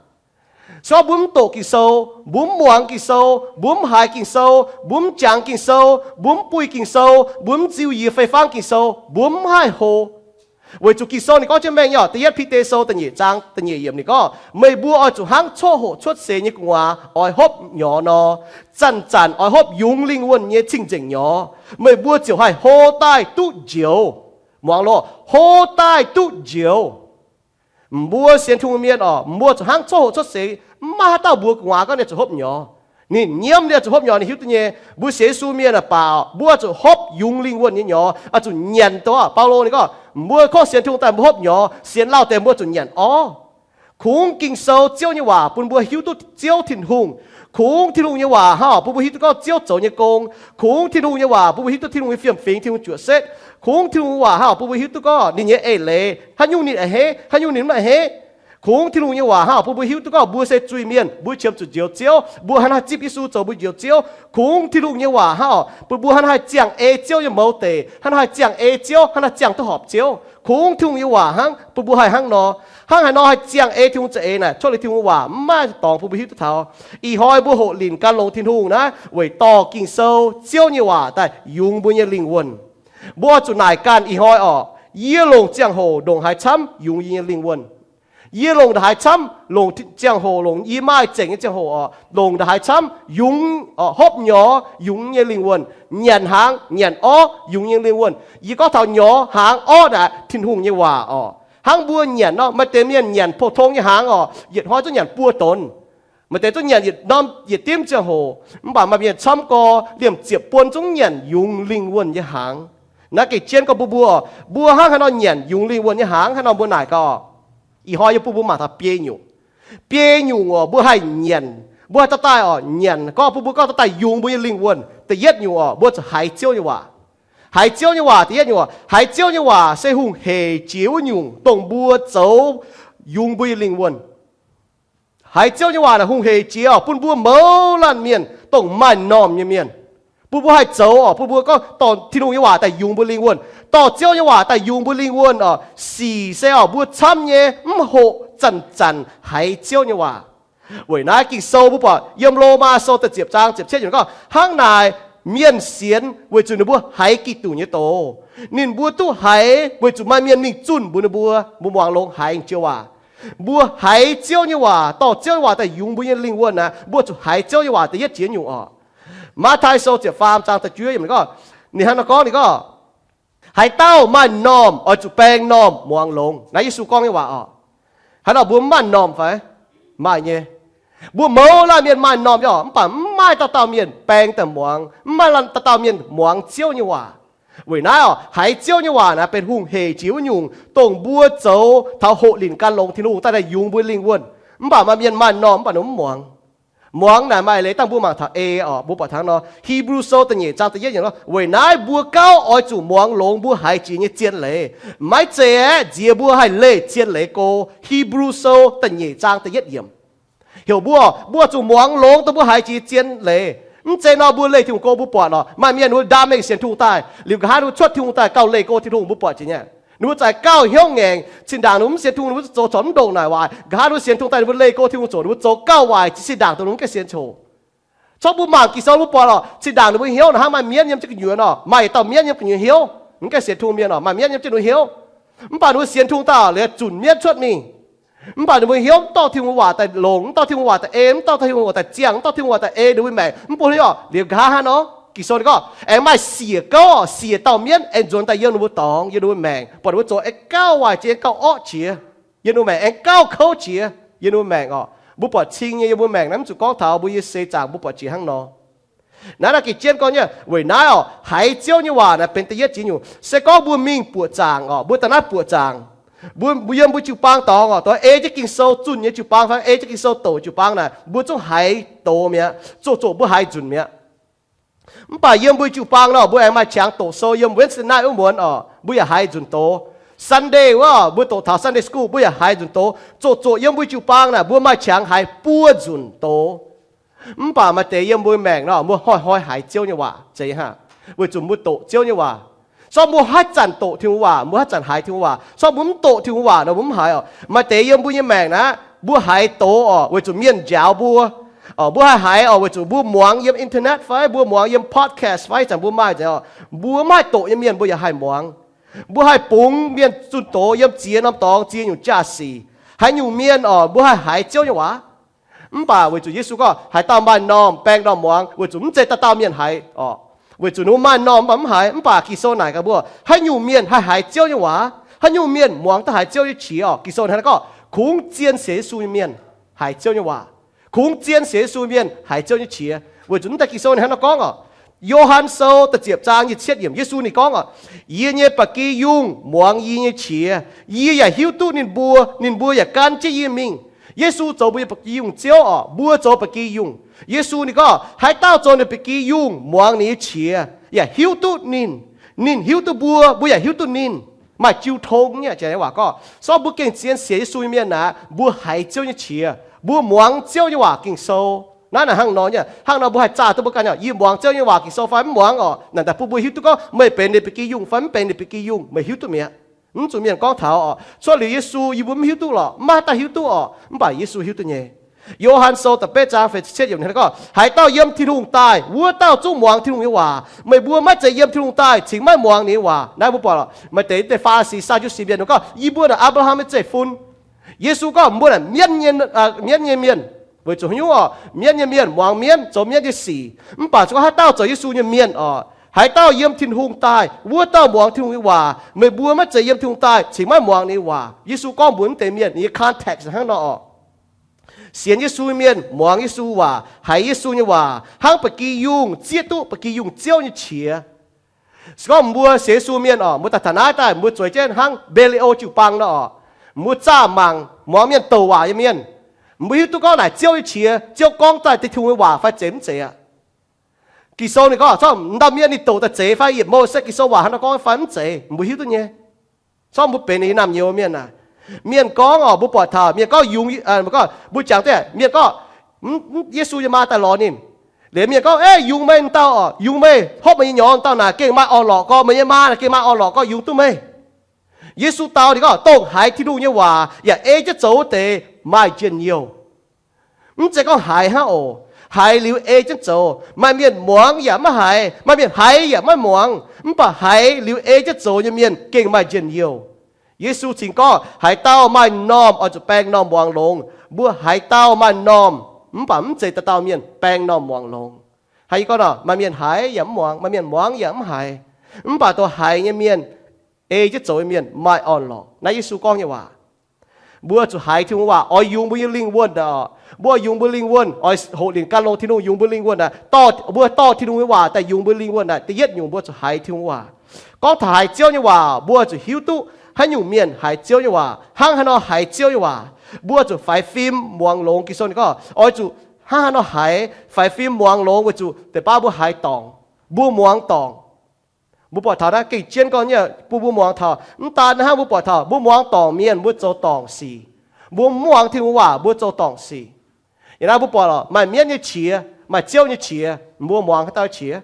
Se gorngv mbuo mv doqc Ging-Sou, mbuo mv muangx Ging-Sou, mbuo mv haiz Ging-Sou, mbuo mv jangx Ging-Sou, mbuo mv buih Ging-Sou, mbuo mv ziux yie fei fangv Ging-Sou, mbuo mv haih hlo. Weic zuqc Ging-Sou ninh gorngv jienv mengh nyei, da'yietv Bide Sou da'nyeic zaang da'nyeic yiemc ninh gorngv, meih mbuo oix zuqc hnangv coqv hoqc cuotv seix nyei gu'nguaaz oix hopv nyorx nor, zanc-zanc oix hopv yungz lingh wuonh nyei cing-nzengc nyorx. Meih mbuo ziouc haih hlo daaih duqv njoux. Muangx loh, hlo daaih duqv njoux. Mbuo sienx Tin-Hungh mienh orqc, mbuo zuqc hnangv coqv hoqc cuotv seix, mv maaih haaix dauh mbuox gu'nguaaz gorngv ninh zuqc hopv nyorx. Ninh nyiemv ninh zuqc hopv nyorx, ninh hiuv duqv nyei. Mbuo sienx Yesu mienh aah, baac mbuo zuqc hopv yungz lingh wuonh nyei nyorx, oix zuqc nyanc doqc. Baulo ninh gorngv, mbuo kov sienx Tin-Hungh daaih mbuo hopv nyorx, sienx lauh deix mbuo zuqc nyanc orv. Kungx Ging-Sou Ziouv nyei waac bun mbuo hiuv duqv Ziouv Tin-Hungh. Kungx Tin-Hungh nyei waac hnangv bun mbuo hiuv duqv gorngv Ziouv zoux nyei gong. Kungx Tin-Hungh nyei waac bun mbuo hiuv duqv Tin-Hungh nyei fiem-fingx, Tin-Hungh juoqc setv. Kungx Tin-Hungh nyei waac hnangv bun mbuo hiuv duqv gorngv ninh nyei eix leiz, haaix nyungc ninh a'hneiv, haaix nyungc ninh mv a'hneiv. Kungx Tin-Hungh nyei waac hnangv bun mbuo hiuv duqv gorngv mbuo se zuiz-mienh, mbuo qiemx zuqc Njoux Ziouv, mbuo hnangv naaiv zipv Yesu zoux mbuo Njoux Ziouv. Kungx Tin-Hungh nyei waac hnangv bun mbuo hnangv naaiv haih ziangh ei Ziouv nyei mouz deic, hnangv naaiv haih ziangh ei Ziouv, hnangv naaiv ziangh duqv horpc Ziouv. Kungx Tin-Hungh nyei waac hnangv bun mbuo haih hnangv nor, hnangv haaix nor haih ziangh ei Tin-Hungh za'eix naaic, cuotv liuz Tin-Hungh waac mv maaih dorngx bun mbuo hiuv duqv taux. Ih hnoi mbuo hoqc linc gan longx Tin-Hungh naaiv weic dorh Ging-Sou Ziouv nyei waac daaih yungz mbuo nyei lingh wuonh. Mbuo oix zuqc naaic ganh ih hnoi orqc, yie longc ziangh hoc ndongc haaix camv yungz yie nyei lingh wuonh? Yie longc ndongc haaix camv, longc ziangh hoc, longc yie maaih zengc nyei ziangh hoc orqc, longc ndongc haaix camv yungz, hopv nyorx yungz nyei lingh wuonh, nyanc hnaangx nyanc orv yungz nyei lingh wuonh. Yie gorngv taux nyorx, hnaangx, orv naaic Tin-Hungh nyei waac orqc. Hnangv mbuo nyanc nor, maaih deix mienh nyanc pou-tong nyei hnaangx orqc, yietc hnoi zungv nyanc buo donx. Maaih deix zungv nyanc yietc norm yietc dimv ziangh hoc, mv baac maaih mienh camv gorx liemh ziepc buon zungv nyanc yungz lingh wuonh nyei hnaangx. Naaiv gengh jienv gorngv bun mbuo, mbuo hnangv haaix nor nyanc yungz lingh wuonh nyei hnaangx, haaix nor mbuo naaic gaax orqc. Ih hnoi yie bun mbuo mangc taux biei nyungc. Biei nyungc orqc, mbuo haih nyanc, mbuo haih daaih daaih orqc nyanc gorngv bun mbuo gorngv daaih daaih yungz mbuo nyei lingh wuonh. Da'yietv nyungc orqc, mbuo zuqc haiz Ziouv nyei waac. Haiz Ziouv nyei waac, da'yietv nyungc orqc, haiz Ziouv nyei waac se hungh heic jiex wuov nyungc dongh mbuo zoux yungz mbuo nyei lingh wuonh. Haiz Ziouv nyei waac naaic hungh heic jiex orqc, bun mbuo mouz laanh mienh dongh maaih normh nyei mienh, bun mbuo haih zoux orqc, bun mbuo gorngv dorh Tin-Hungh nyei waac daaih yungz mbuo lingh wuonh, dorh Ziouv nyei waac daaih yungz mbuo lingh wuonh orqc, sic se orqc mbuo camv nyei mv hoqc zanc-zanc haiz Ziouv nyei waac. Weic naaiv Ging-Sou mbuo buatc yiem Lomaa Sou da'ziepc zaang ziepc cietv yiemc gorngv, hnangv naaic mienh sienx weic zuqc ninh mbuo haiz Giduc nyei doz. Ninh mbuo duqv haiz weic zuqc maaih mienh mingh zunh mbuox ninh mbuo, mbuo muangx longx haiz Ziouv waac. Mbuo haiz Ziouv nyei waac, dorh Ziouv nyei waac daaih yungz mbuo nyei lingh wuonh naaic, mbuo zuqc haiz Ziouv nyei waac da'yietv jiex nyungc orqc. Matv^taai Sou ziepc faam zaang da'juov yiemc gorngv, ninh hnangv nor gorngv, ninh gorngv, haaix dauh maaih normh oix zuqc baeng normh muangx longx. Naaiv Yesu gorngv nyei waac orqc. Haaix nor mbuo mv maaih normh fai? Maaih nyei. Mbuo mouz laanh mienh maaih normh nyei orqc, mv baac mv maaih dauh dauh mienh baeng daaih muangx, mv maaih dauh dauh mienh muangx Ziouv nyei waac. Weic naaiv orqc, haiz Ziouv nyei waac naaic benx hungh heic jiex wuov nyungc, dongh mbuo zoux taux hoqc linc gan longx Tin-Hungh daaih daaih yungz mbuo lingh wuonh. Mv baac maaih mienh maaih normh mv baac ninh mv muangx. Muangx naaic maaih leiz dangh mbuo mangc taux ei orqc, mbuo buatc taux nor, Hebrew Sou da'nyeic zaang da'yietv yiemc gorngv, weic naaiv mbuo gauh oix zuqc muangx longx mbuo haiz jiex nyei zien leiz. Maiv zeiz aeqv, nziex mbuo haih leih zien leiz go. Hebrew Sou da'nyeic zaang da'yietv yiemc. Heuc mbuo, mbuo zuqc muangx longx dongh mbuo haiz jiex zien leiz. Mv zeiz nor mbuo leih Tin-Hungh go mbuo buatc lorqc, maaih mienh ninh mbuo ndaam mengh sienx Tin-Hungh daaih, liuz nqa'haav ninh mbuo cuotv Tin-Hungh daaih gauh leih go Tin-Hungh mbuo buatc jiex nyei. Ninh mbuo zaaix gauh hnyouv ngaengc, zinh ndaangc ninh mbuo mv sienx Tin-Hungh ninh mbuo zoux corc mv ndongc naaic waaic. Nqa'haav ninh mbuo sienx Tin-Hungh daaih ninh mbuo leih go Tin-Hungh zoqc, ninh mbuo zoux gauh waaic jiex zinh ndaangc dongh ninh mbuo mv gaengh sienx coc. Corc mbuo mangc Ging-Sou mbuo buatc lorqc, zinh ndaangc ninh mbuo hnyouv naaic hnangv maaih mienv yiem jienv gu'nyuoz nor, maaih dauh mienv yiem gu'nyuoz hnyouv, mv gaengh sienx Tin-Hungh mienh nor, maaih mienv yiem jienv ninh hnyouv. Mv baac ninh mbuo sienx Tin-Hungh daaih liuz zunc mienv cuotv mingh. Mv baac ninh mbuo hnyouv mv dorh Tin-Hungh waac daaih longc, mv dorh Tin-Hungh waac daaih ei, mv dorh Tin-Hungh waac daaih ziangh, mv dorh Tin-Hungh waac daaih ei ninh mbuo maengc, mv bun hnyouv orqc. Liuz nqa'haav hnangv nor, Ging-Sou ninh gorngv aengx maaih siec gouv, siec dauh mienv aengx nzuonx daaih yiem ninh mbuo dorngx, yiem ninh mbuo maengc, buatc ninh mbuo zoux aengx gauh waaic jiex, aengx gauh orqv jiex, yiem ninh mbuo maengc aengx gauh kouv jiex, yiem ninh mbuo maengc orqc. Mbuo buatc cing nyei yiem mbuo maengc naaiv mv zuqc gorngv taux mbuo nyei seix zaangc mbuo buatc jiex hnangv nor. Naaiv naaiv gengh jienv gorngv nyei. Weic naaiv orqc, haiz Ziouv nyei waac naaiv benx da'yietv jiex nyungc. Se gorngv mbuo mingh buoqc zaangc orqc, mbuo daaih naaiv buoqc zaangc, mbuo, mbuo yiem mbuo jiu-baang dorngx orqc, dongh ei jienv Ging-Sou zunh nyei jiu-baang fai ei jienv Ging-Sou doqc jiu-baang naaic, mbuo zungv haiz doz mi'aqv, zoqc zoqc mbuo haiz nzunc mi'aqv. Mv baac yiem mbuo jiu-baang nor, mbuo aengx maaih qangx doqc sou yiem Wednesday night wuov muonz orqc, mbuo yaac haiz nzunc doz. Sunday wuov, mbuo doqc taux Sunday school, mbuo yaac haiz nzunc doz. Zoqc zoqc yiem mbuo jiu-baang naaic, mbuo maaih qangx haiz buo nzunc doz. Mv baac maaih deix yiem mbuo maengc nor, mbuo hnoi-hnoi haiz Ziouv nyei waac zeiz hnangv, weic zuqc mbuo doqc Ziouv nyei waac. Sortv mbuo haaix zanc doqc Tin-Hungh waac, mbuo haaix zanc haiz Tin-Hungh waac. Sortv mbuo mv doqc Tin-Hungh waac nor, mbuo mv haiz orqc. Maaih deix yiem mbuo nyei maengc naaiv, mbuo haiz doz orqc, weic zuqc mienh njaaux mbuo. Mbuo haih haiz orqc, weic zuqc mbuo muangx yiem internet fai mbuo muangx yiem podcast fai ih zanc mbuo maaih nzengc orqc, mbuo mv haih doqc nyei mienh mbuo yaac haih muangx. Mbuo haih bungx mienh zunh doz yiem ziex norm dorngx ziex nyungc jaa-sic. Haaix nyungc mienh orqc, mbuo haih haiz Ziouv nyei waac. Mv baac weic zuqc Yesu gorngv, haaix dauh maaih normh baeng normh muangx, weic zuqc mv zeiz dauh dauh mienh haiz orqc. Weic zuqc ninh mbuo maaih normh mv baac mv haiz. Mv baac Ging-Sou naaic gaax mbuo, haaix nyungc mienh haih haiz Ziouv nyei waac? Haaix nyungc mienh muangx daaih haiz Ziouv nyei qiex orqc? Ging-Sou hnangv naaiv gorngv, kungx zien sienx Yesu nyei mienh haiz Ziouv nyei waac. Kungx zien sienx Yesu mienh haiz Ziouv nyei qiex, weic zuqc mv deix Ging-Sou ninh hnangv naaiv gorngv orqc. Yo^han Sou da'ziepc zaang nyic ziepc yietv yiemc, Yesu ninh gorngv orqc, Yie nyei ba'gi yungh muangx yie nyei qiex. Yie yaac hiuv duqv ninh mbuo, ninh mbuo yaac gan jienv yie mingh. Yesu zoux mbuo nyei ba'gi yungh Ziouv orqc, mbuo zoux ba'gi yungh. Yesu ninh gorngv, haaix dauh zoux ninh ba'gi yungh muangx ninh nyei qiex yaac hiuv duqv ninh. Ninh hiuv duqv mbuo, mbuo yaac hiuv duqv ninh. Maaih jiu tong nyei waac gorngv. Sortv mbuo gengh zien sienx Yesu nyei mienh naaic, mbuo haiz Ziouv nyei qiex, mbuo muangx Ziouv nyei waac Ging-Sou. Naaiv naaic hnangv nor nyei. Hnangv nor mbuo haih zaah duqv mbuo ganh, yie muangx Ziouv nyei waac Ging-Sou fai mv muangx orqc? Naaic daaih bun mbuo hiuv duqv gorngv meih benx ninh ba'gi yungh fai mv benx ninh ba'gi yungh, meih hiuv duqv mi'aqv. Mv zuqc mienh gorngv taux orqc, cuotv liuz Yesu yie mbuo mv hiuv duqv lorqc, mv maaih dauh hiuv duqv orqc. Mv baac Yesu hiuv duqv nyei. Yo^han Sou da'betv zaang feix ziepc cietv yiemc gorngv, haaix dauh yiem Tin-Hungh daaih, wuov dauh zungv muangx Tin-Hungh nyei waac. Meih mbuo maiv zeiz yiem Tin-Hungh daaih cingx maiv muangx ninh nyei waac. Naaiv mbuo buatc lorqc, maaih deix deix Faa^li^si, Saa^ndu^si mienh gorngv, yie mbuo naaic Apc^laa^ham nyei zeiv-fun. Yesu gorngv, mbuo naaic mienv nyei mienh. Weic zuqc haaix nyungc orqc? Mienv nyei mienh muangx mienv, zoux mienv nyei sic. Mv baac zuqc gorngv haaix dauh zoux Yesu nyei mienh orqc, haaix dauh yiem Tin-Hungh daaih, wuov dauh muangx Tin-Hungh nyei waac. Meih mbuo maiv zeiz yiem Tin-Hungh daaih cingx maiv muangx ninh nyei waac. Yesu gorngv mbuox mv deix mienh, ninh nyei context hnangv nor orqc. Sienx Yesu nyei mienh muangx Yesu waac, haiz Yesu nyei waac, hnangv ba'gi yungh zieqv duqv ba'gi yungh Ziouv nyei qiex. Se gorngv mbuo sienx Yesu mienh orqc, mbuo daaih taux naaiv daaih mbuo zueiz jienv hnangv Mbe^li^o jiu-baang nor orqc, mbuo zaah mangc muangx mienh douc waac nyei mienh. Mbuo hiuv duqv gorngv naaic Ziouv nyei qiex, Ziouv gorngv daaih deix Tin-Hungh nyei waac fai zeiz mv zeiz aqv. Ging-Sou ninh gorngv, corc dauh mienh ninh douc daaih zeiz fai yietc mouh se Ging-Sou waac hnangv nor gorngv fai mv zeiz, mbuo hiuv duqv nyei. Corc mbuo benx ninh nyei naamh nyouz mienh naaic. Mienh gorngv orqc, mbuo buatc taux mienh gorngv yungz, mbuo jangx deix mienh gorngv, Yesu nyei maa daaih lorz ninh. Liuz mienh gorngv, Ei, yungz meih dauh orqc, yungz meih, hopv meih nyei nyorx dauh naaic gengh maaih orn-lorqc gorx, meih nyei maa naaic gengh maaih orn-lorqc gorx, yungz duqv meih. Yesu dau ninh gorngv, dongh haiz Tin-Hungh nyei waac yaac ei jienv zoux wuov deix maaih njien-youh. Mv zeiz gorngv haiz hnangv oc. Haiz liuz ei jienv zoux. Maaih mienh muangx yaac maiv haiz, maaih mienh haiz yaac maiv muangx. Mv baac haiz liuz ei jienv zoux nyei mienh gengh maaih njien-youh. Yesu cingx gorngv, haaix dauh maaih normh oix zuqc baeng normh muangx longx. Mbuo haaix dauh maaih normh, mv baac mv zeiz dauh dauh mienh baeng normh muangx longx. Haiz yie gorngv nor, maaih mienh haiz yaac mv muangx, maaih mienh muangx yaac mv haiz. Mv baac dongh haiz nyei mienh, ei jienv zoux nyei mienh maaih orn-lorqc. Naaiv Yesu gorngv nyei waac. Mbuo zuqc haiz Tin-Hungh waac oix yungz mbuo nyei lingh wuonh orqc. Mbuo yungz mbuo lingh wuonh, oix hoqc lingc gan longx Tin-Hungh yungz mbuo lingh wuonh naaic, dorh, mbuo dorh Tin-Hungh nyei waac daaih yungz mbuo lingh wuonh naaic, da'yietv nyungc mbuo zuqc haiz Tin-Hungh waac. Gorngv taux haiz Ziouv nyei waac, mbuo zuqc hiuv duqv haaix nyungc mienh haiz Ziouv nyei waac, hnangv haaix nor haiz Ziouv nyei waac. Mbuo zuqc faix fim muangx longx. Ging-Sou ninh gorngv oix zuqc hnangv haaix nor haiz, faix fim muangx longx weic zuqc deix baav mbuo haiz dorngc, mbuo muangx dorngc. Mbuo buatc taux naaiv gengh jienv gorngv nyei, bun mbuo muangx taux mv daan hnangv, mbuo buatc taux mbuo muangx dorngc mienh mbuo zoux dorngc sic. Mbuo mv muangx Tin-Hungh waac mbuo zoux dorngc sic. Yie naaiv mbuo buatc lorqc, maaih mienv nyei qiex, maaih ziouv nyei qiex, mbuo muangx haaix dauh qiex?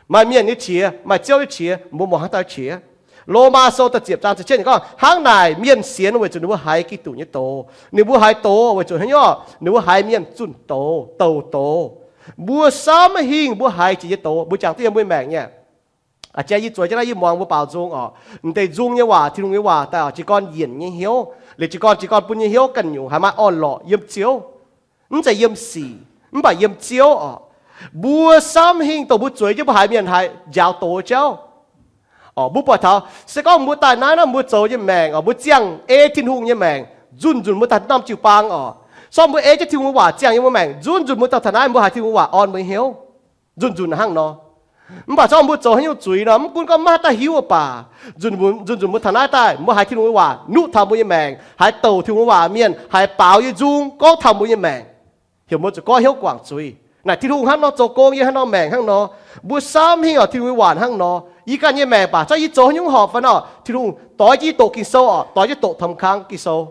Maaih mienh nyei qiex, maaih ziouv nyei qiex, mbuo muangx haaix dauh qiex? Lomaa Sou da'ziepc zaang ziepc cietv ninh gorngv, hnangv naaic mienh sienx weic zuqc ninh mbuo haiz Giduc nyei doz. Ninh mbuo haiz doz weic zuqc haaix nyungc? Ninh mbuo haiz mienh zunh doz, douc doz. Mbuo samv hingh mbuo haiz jiex nyei doz, mbuo jangx duqv yiem mbuo maengc nyei. A'jang yie zueiz jienv naaiv yie muangx mbuo baaux nzung orqc, m'deix nzung nyei waac, Tin-Hungh nyei waac daaih orqc, jiez gorn yienc nyei hnyouv, liuz jiez gorn, jiez gorn bun nyei hnyouv ganh nyungc haiz maaih orn-lorqc yiem Ziouv, mv zeiz yiem sic, mv baac yiem Ziouv orqc. Mbuo samv hingh dongh mbuo zueiz jienv mbuo haiz mienh haiz njaaux doz jauv. Orqc, mbuo buatc taux se gorngv mbuo daaih naaiv nor, mbuo zoux nyei maengc orqc, mbuo ziangh ei Tin-Hungh nyei maengc, nzunc nzunc mbuo daaih norm jiu-baang orqc. Sorng mbuo ei jienv Tin-Hungh nyei waac ziangh yiem mbuo maengc, nzunc nzunc mbuo daaih taux naaiv mbuo haiz Tin-Hungh waac orn mbuo nyei hnyouv. Nzunc nzunc hnangv nor. Mv baac zorqv mbuo zoux haaix nyungc zuiz nor, mv gunv gorngv maiv haih daaih hiuv aqv baac, nzunc nzunc mbuo taux naaiv daaih, mbuo haaix Tin-Hungh nyei waac nuqv taux mbuo nyei maengc, haaix douc Tin-Hungh nyei waac mienh, haaix baaux nyei nzung gorngv taux mbuo nyei maengc. Heuc mbuo zuqc goiv hnyouv guangc zuiz. Naaic Tin-Hungh hnangv nor zoux gong, yie hnangv nor maengc hnangv nor. Mbuo samv hingh orqc, Tin-Hungh nyei waac hnangv nor. Yie ganh nyei maengc baac, zorqv yie zoux haaix nyungc horpc fai nor, Tin-Hungh doix jienv yie doqc Ging-Sou orqc, doix jienv doqc taux kang Ging-Sou.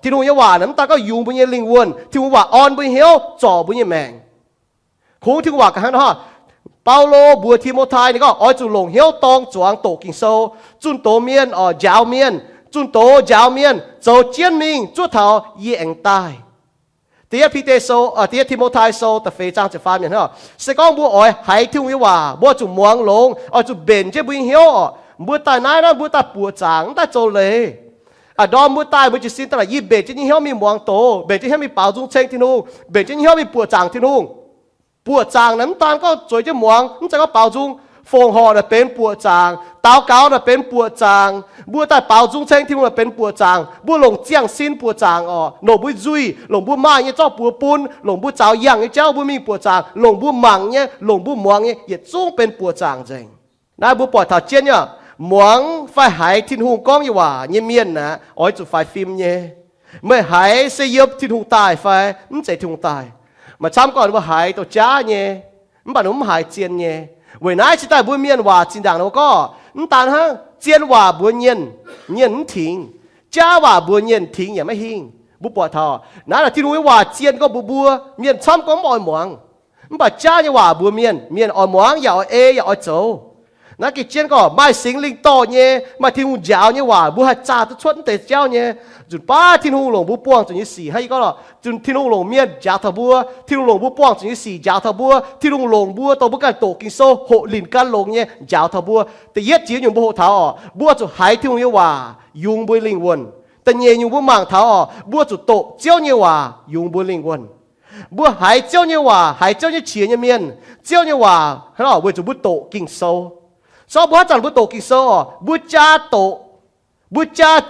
Tin-Hungh nyei waac naaic mv daan gorngv yungz mbuo nyei lingh wuonh, Tin-Hungh waac orn mbuo hnyouv, zorc mbuo nyei maengc. Kungx Tin-Hungh waac ga'haav nor, Baulo mbuox Ti^mo^tai ninh gorngv, oix zuqc longc hnyouv dorng zuangx doqc Ging-Sou, zunh doz mienh orqc, njaaux mienh, zunh doz njaaux mienh zoux jienv mingh zuov taux yie aengx daaih. Da'yietv Bide Sou, da'yietv Ti^mo^tai Sou da'feix zaang ziepc faam yiemc hnangv, se gorngv mbuo oix haiz Tin-Hungh nyei waac, mbuo zuqc muangx longx, oix zuqc mbenc jienv mbuo nyei hnyouv orqc. Mbuo daaih naaiv nor, mbuo daaih buoqc zaangc, mv daaih zoux leiz. A'ndorm mbuo daaih mbuo jiez sin daaih, yie mbenc jienv nyei hnyouv mingh muangx doz, mbenc jienv hnyouv mingh baaux nzung ceng Tin-Hungh, mbenc jienv nyei hnyouv mingh buoqc zaangc Tin-Hungh. Buoqc zaangc naaic mv daan gorngv zueiz jienv muangx, mv zeiz gorngv baaux nzung. Fongc horc naaic benx buoqc zaangc, daux gaux naaic benx buoqc zaangc, mbuo daaih baaux nzung ceng Tin-Hungh naaic benx buoqc zaangc, mbuo longc ziangh sin buoqc zaangc orqc, longc mbuo nzuih, longc mbuo maaih nyei zorqv buoz bun, longc mbuo zaux yangh nyei jauv mbuo mingh buoqc zaangc, longc mbuo mangc nyei, longc mbuo muangx nyei, yietc zungv benx buoqc zaangc nzengc. Naaiv mbuo buatc taux jienv nyei, muangx fai haiz Tin-Hungh gorngv nyei waac nyei mienh aeqv, oix zuqc faix fim nyei. Meih haiz se yiem Tin-Hungh daaih fai mv zeiz Tin-Hungh daaih? Maaih camv gorngv ninh mbuo haiz douc jaav nyei, mv baac ninh mbuo mv haiz zien nyei. Weic naaiv cingx daaih mbuo mienh waac zinh ndaangc ninh mbuo gorngv, mv daan hnangv, zien waac mbuox mienh, mienh mv tingx. Jaav waac mbuox mienh, tingx yaac maiv hingh. Mbuo buatc taux naaiv, Tin-Hungh nyei waac zien gorngv mbuox mbuo, mienh camv gorngv mv oix muangx. Mv baac jaav nyei waac mbuox mienh, mienh oix muangx yaac oix ei yaac oix zoux. Naaiv gengh jienv gorngv maaih Singx Lingh dorh nyei, maaih Tin-Hungh njaaux nyei waac mbuo haih zaah duqv cuotv mv deix jauv nyei. Nzunc baav Tin-Hungh longc mbuo buangh zuqc nyei sic hnangv yie gorngv lorqc, Tin-Hungh longc mienh njaaux taux mbuo, Tin-Hungh longc mbuo buangh zuqc nyei sic njaaux taux mbuo, Tin-Hungh longc mbuo dongh mbuo ganh doqc Ging-Sou hoqc linc gan longx nyei njaaux taux mbuo. Da'yietv jiex nyungc mbuo hoqc taux orqc, mbuo zuqc haiz Tin-Hungh nyei waac yungz mbuo lingh wuonh. Da'nyeic nyungc mbuo mangc taux orqc, mbuo zuqc doqc Ziouv nyei waac yungz mbuo lingh wuonh. Mbuo haiz Ziouv nyei waac, haiz Ziouv nyei qiex nyei mienh, Ziouv nyei waac hnangv nor weic zuqc mbuo doqc Ging-Sou. Sorng mbuo haaix zanc mbuo doqc Ging-Sou orqc, mbuo jaa doqc, mbuo jaa,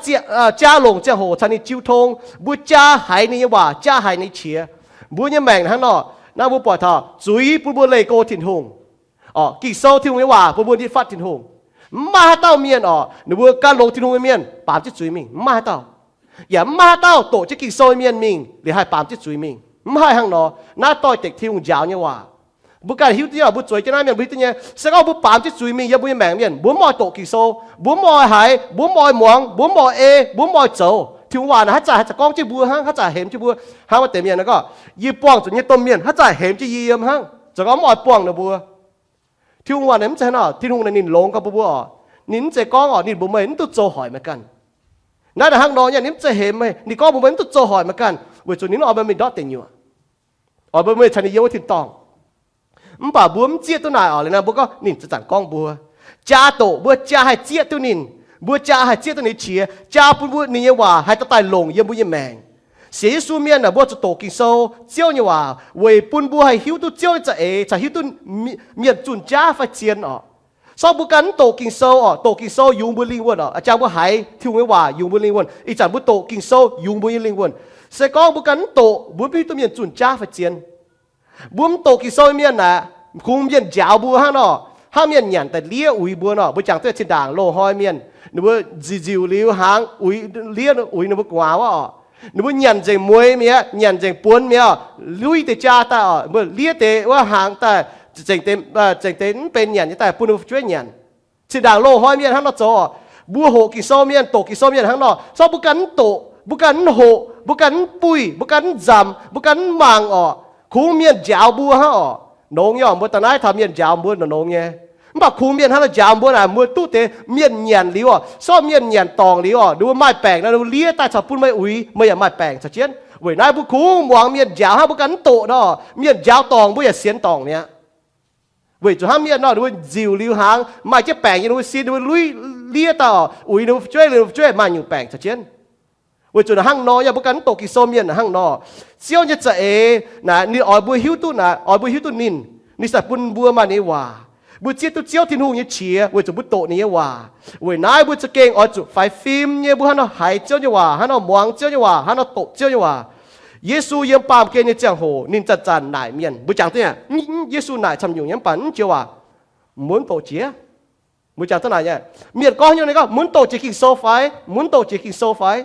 jaa longc ziangh hoc caux ninh jiu tong, mbuo jaa haiz ninh nyei waac, jaa haiz ninh qiex, mbuo nyei maengc hnangv nor. Naaiv mbuo buatc taux zuiz bun mbuo leih go Tin-Hungh. Orqc, Ging-Sou Tin-Hungh nyei waac bun mbuo nitv fatv Tin-Hungh. Mv maaih haaix dauh mienh orqc, ninh mbuo gan longx Tin-Hungh nyei mienh baamz jienv zuiz mingh, mv maaih haaix dauh. Yaac mv maaih haaix dauh doqc jienv Ging-Sou nyei mienh mingh liuz haih baamz jienv zuiz mingh, mv haih hnangv nor. Naaiv doix-dekc Tin-Hungh njaaux nyei waac. Mbuo ganh hiuv duqv nyei, mbuo zueiz jienv naaiv mienh mbuo hiuv duqv nyei, se gorngv mbuo baamz jienv zuiz mingh yiem mbuo nyei maengc mienh, mbuo mv oix doqc Ging-Sou, mbuo mv oix haiz, mbuo mv oix muangx, mbuo mv oix ei, mbuo mv oix zoux, Tin-Hungh waac naaic haaix zanc haaix zanc gorngv jienv mbuo hnangv, haaix zanc hemx jienv mbuo. Hnangv maaih deix mienh gorngv, yie buangh zuqc nyei domh mienh haaix zanc hemx jienv yie yiem hnangv, zoux gau mv oix buangh ninh mbuo. Tin-Hungh waac naaic mv zeiz hnangv nor. Tin-Hungh naaic ninh longx gau bun mbuo orqc. Ninh mv zeiz gorngv orqc, ninh mbuox meih mv duqv zoux hoic meih ganh. Naaiv naaic hnangv nor nyei, ninh mv zeiz hemx meih, ninh gorngv mbuox meih mv duqv zoux hoic meih ganh, weic zuqc ninh mv oix meih mingh ndortv deic nyuoqc, oix mbuox meih caux ninh yiem wuov tin-dorngh. Mv baac mbuo mv zieqv duqv naaic orqc. Liuz naaiv mbuo gorngv ninh zanc-zanc gorngv mbuo jaa doqc, mbuo jaa haih zieqv duqv ninh, mbuo jaa haih zieqv duqv ninh qiex, jaa bun mbuo ninh nyei waac haih daaih daaih longc yiem mbuo nyei maengc. Sienx Yesu mienh aah, mbuo zuqc doqc Ging-Sou, Ziouv nyei waac, weic bun mbuo haih hiuv duqv Ziouv nyei za'eix, caux hiuv duqv mienh zunh jaav fai zien orqc. Sorng mbuo ganh mv doqc Ging-Sou orqc, doqc Ging-Sou yungz mbuo lingh wuonh orqc. A'jang mbuo haiz Tin-Hungh nyei waac yungz mbuo lingh wuonh, ih zanc mbuo doqc Ging-Sou yungz mbuo nyei lingh wuonh. Se gorngv mbuo ganh mv doqc, mbuo mv hiuv duqv mienh zunh jaav fai zien. Mbuo mv doqc Ging-Sou nyei mienh aeqv, kungx mienh njaaux mbuo hnangv nor, hnangv mienh nyanc daaih liev uix mbuo nor. Mbuo jangx duqv zinh ndaangc loz-hnoi mienh, ninh mbuo nziux-nziux liuz hnaangx uix, liev uix ninh mbuo gu'nguaaz wuov orqc. Ninh mbuo nyanc nzengc mueix mi'aqv, nyanc nzengc buonx mi'aqv, luiv deix jaa daaih orqc, mbuo liev deix wuov hnaangx daaih, zengc deix mv benx nyanc nyei daaih bun ninh mbuo fu'jueiv nyanc. Zinh ndaangc loz-hnoi mienh hnangv nor zoux orqc. Mbuo hoqc Ging-Sou mienh, doqc Ging-Sou mienh hnangv nor, sorng mbuo ganh mv doqc, Mbuo ganh mv hoqc, mbuo ganh mv buih, mbuo ganh mv nzamc, mbuo ganh mv mangc orqc. Kungx mienh njaaux mbuo hnangv orqc. Nongx nyei orqc, mbuo daaih naaiv taux mienh njaaux mbuo nor nongx nyei. Mv baac kungx mienh hnangv nor njaaux mbuo naaic, mbuo duqv deix mienh nyanc liuz orqc, sortv mienh nyanc dorngc liuz orqc, ninh mbuo maaih baengc nor, ninh mbuo liev daaih caux bun meih uix, meih yaac maaih baengc caux jienv. Weic naaiv mbuo kungx muangx mienh njaaux hnangv, mbuo ganh mv doqc nor, mienh njaaux dorngc mbuo yaac sienx dorngc mi'aqv. Weic zuqc hnangv mienh nor, ninh mbuo nziuc liuz hnaangx, maaih jienv baengc nyei, ninh mbuo sin, ninh mbuo luiv liev daaih orqc, uix ninh mbuo fu'jueiv, ninh mbuo fu'jueiv maaih nyungc baengc caux jienv. Weic zuqc naaic hnangv nor, yaac mbuo ganh mv doqc Ging-Sou mienh naaic hnangv nor. Ziouv nyei za'eix naaic ninh oix mbuo hiuv duqv naaic, oix mbuo hiuv duqv ninh, ninh saah bun mbuo maaih ninh nyei waac. Mbuo zieqv duqv Ziouv Tin-Hungh nyei qiex weic zuqc mbuo doqc ninh nyei waac. Weic naaiv mbuo za'gengh oix zuqc faix fim nyei, mbuo hnangv nor haiz Ziouv nyei waac, hnangv nor muangx Ziouv nyei waac, hnangv nor doqc Ziouv nyei waac. Yesu yiem baamh gen nyei ziangh hoc ninh zanc-zanc naaic mienh. Mbuo jangx duqv, Yesu naaic camv nyungc nyei, mv baac mv joux waac, mbuo mv doqc jiex. Mbuo jangx duqv naaic nyei, mienh gorngv nyei gorngv, mbuo mv doqc jiex Ging-Sou fai? Mbuo mv doqc jiex Ging-Sou fai?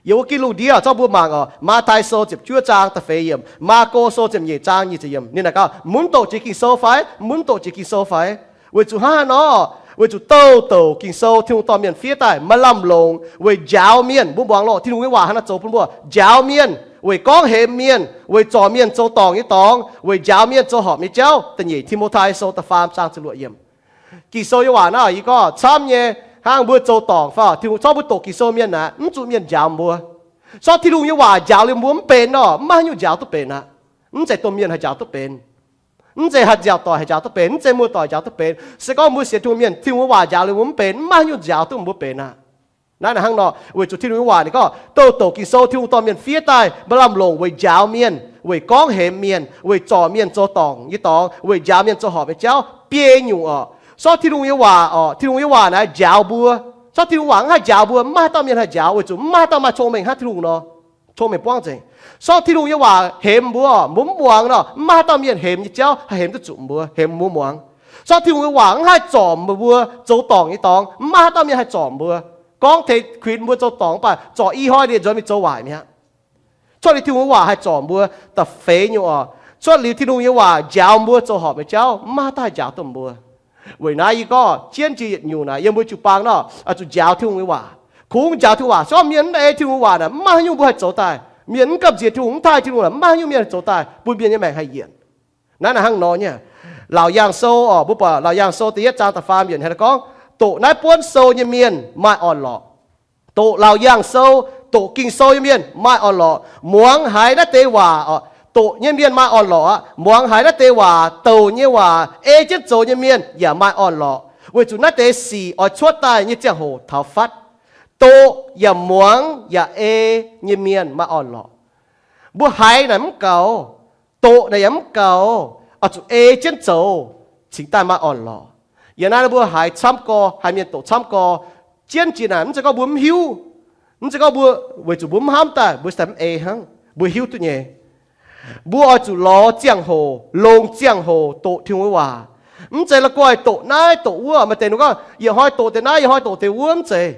Yiem wuov gih lungh ndiev zorqv mbuo mangc oc, Matv^tai Sou ziepc juov zaang da'feix yiemc, Maako Sou ziepc nyeic zaang nyic ziepc yiemc, ninh naaic gaax, mbuo mv doqc jiex Ging-Sou fai? Mbuo mv doqc jiex Ging-Sou fai? Weic zuqc hnangv haaix nor? Weic zuqc douh douc Ging-Sou, Tin-Hungh dorh mienh fiev daaih maaih lamh longc weic njaaux mienh. Mbuo muangx loh, Tin-Hungh nyei waac hnangv naaiv zoux bun mbuo, njaaux mienh, weic gorngv hemx mienh, weic zorc mienh zoux dorngc nyei dorngx, weic njaaux mienh zoux horpc nyei jauv. Da'nyeic Ti^mo^tai Sou da'faam zaang ziepc luoqc yiemc. Ging-Sou nyei waac naaiv yie gorngv camv nyei, hnangv mbuo zoux dorngc fai Tin-Hungh, zorqv mbuo doqc Ging-Sou mienh naaic, mv zuqc mienh njaaux mbuo. Zorqv Tin-Hungh nyei waac njaaux liuz mbuo mv benx nor, mv maaih haaix nyungc njaaux duqv benx aqv. Mv zeiz domh mienh haih njaaux duqv benx. Mv zeiz haih nziaauc doic haih njaaux duqv benx. Mv zeiz muoz-doic njaaux duqv benx. Se gorngv mbuo sienx Tin-Hungh mienh, Tin-Hungh nyei waac njaaux liuz mbuo mv benx, mv maaih haaix nyungc njaaux duqv mbuo benx aqv. Naaiv naaic hnangv nor, weic zuqc Tin-Hungh nyei waac ninh gorngv, douh douc Ging-Sou Tin-Hungh dorh mienh fiev daaih maaih lamh longc weic njaaux mienh, weic gorngv hemx mienh, weic zorc mienh zoux dorngc nyei dorngx, weic njaaux mienh zoux horpc nyei jauv, biei nyungc orqc. Zorqv Tin-Hungh nyei waac orqc, Tin-Hungh nyei waac naaic njaaux mbuo. Zorqv Tin-Hungh waac mv haih njaaux mbuo, mv maaih haaix dauh mienh haih njaaux, weic zuqc mv maaih haaix dauh maaih cong-mengh hnangv Tin-Hungh nor. Cong-mengh buangv nzengc. Zorqv Tin-Hungh nyei waac hemx mbuo, mbuo mv muangx nor, mv maaih haaix dauh mienh hemx nyei jauv haih hemx duqv zuqc mbuo, hemx mbuo muangx. Zorqv Tin-Hungh nyei waac mv haih zorc mbuo zoux dorngc nyei dorngx, mv maaih haaix dauh mienh haih zorc mbuo. Gorngv tengx kuinx mbuo zoux dorngc, mv baac zorc i hnoi liuz nzuonx mingh zoux waaic mi'aqv. Cuotv liuz Tin-Hungh nyei waac haih zorc mbuo da'feix nyungc orqc. Cuotv liuz Tin-Hungh nyei waac njaaux mbuo zoux horpc nyei jauv, mv maaih haaix dauh haih njaaux duqv mbuo. Weic naaiv yie gorngv jienv jiex yietc nyungc naaic, yiem mbuo jiu-baang nor, oix zuqc njaaux Tin-Hungh nyei waac. Kungx njaaux Tin-Hungh waac, se gorngv mienh mv ei Tin-Hungh nyei waac naaic, mv maaih haaix nyungc mbuo haih zoux daaih. Mienh mv gamh nziex Tin-Hungh, mv taaih Tin-Hungh naaic, mv maaih haaix nyungc mienh haih zoux daaih bun mienh nyei maengc haih yienc. Naaiv naaic hnangv nor nyei. Laauc Yaangh Sou orqc, mbuo buatc Laauc Yaangh Sou da'yietv zaang da'faam yiemc haiz gorngv, doqc naaiv buonv sou nyei mienh maaih orn-lorqc. Doqc Laauc Yaangh Sou, doqc Ging-Sou nyei mienh maaih orn-lorqc. Muangx haiz naaiv deix waac orqc, doqc nyei mienh maaih orn-lorqc aqv. Muangx haiz naaiv deix waac, douc nyei waac, ei jienv zoux nyei mienh yaac maaih orn-lorqc, weic zuqc naaiv deix sic oix cuotv daaih nyei ziangh hoc taux fatv. Doqc yaac muangx yaac ei nyei mienh maaih orn-lorqc. Mbuo haiz naaic mv gaux, doqc naaic yaac mv gaux, oix zuqc ei jienv zoux, cingx daaih maaih orn-lorqc. Yiem naaiv mbuo haiz camv gorx, haiz mienh doqc camv gorx, jienv jiex naaic, mv zeiz gorngv mbuo mv hiuv, mv zeiz gorngv mbuo, weic zuqc mbuo mv hnamv daaih, mbuo daaih mv ei hnangv, mbuo hiuv duqv nyei. Mbuo oix zuqc lorz ziangh hoc, longc ziangh hoc doqc Tin-Hungh nyei waac. Mv zeiz la'guaih doqc naaiv doqc wuov. Maaih deix ninh gorngv, yietc hnoi doqc deix naaiv, yietc hnoi doqc deix wuov, mv zeiz.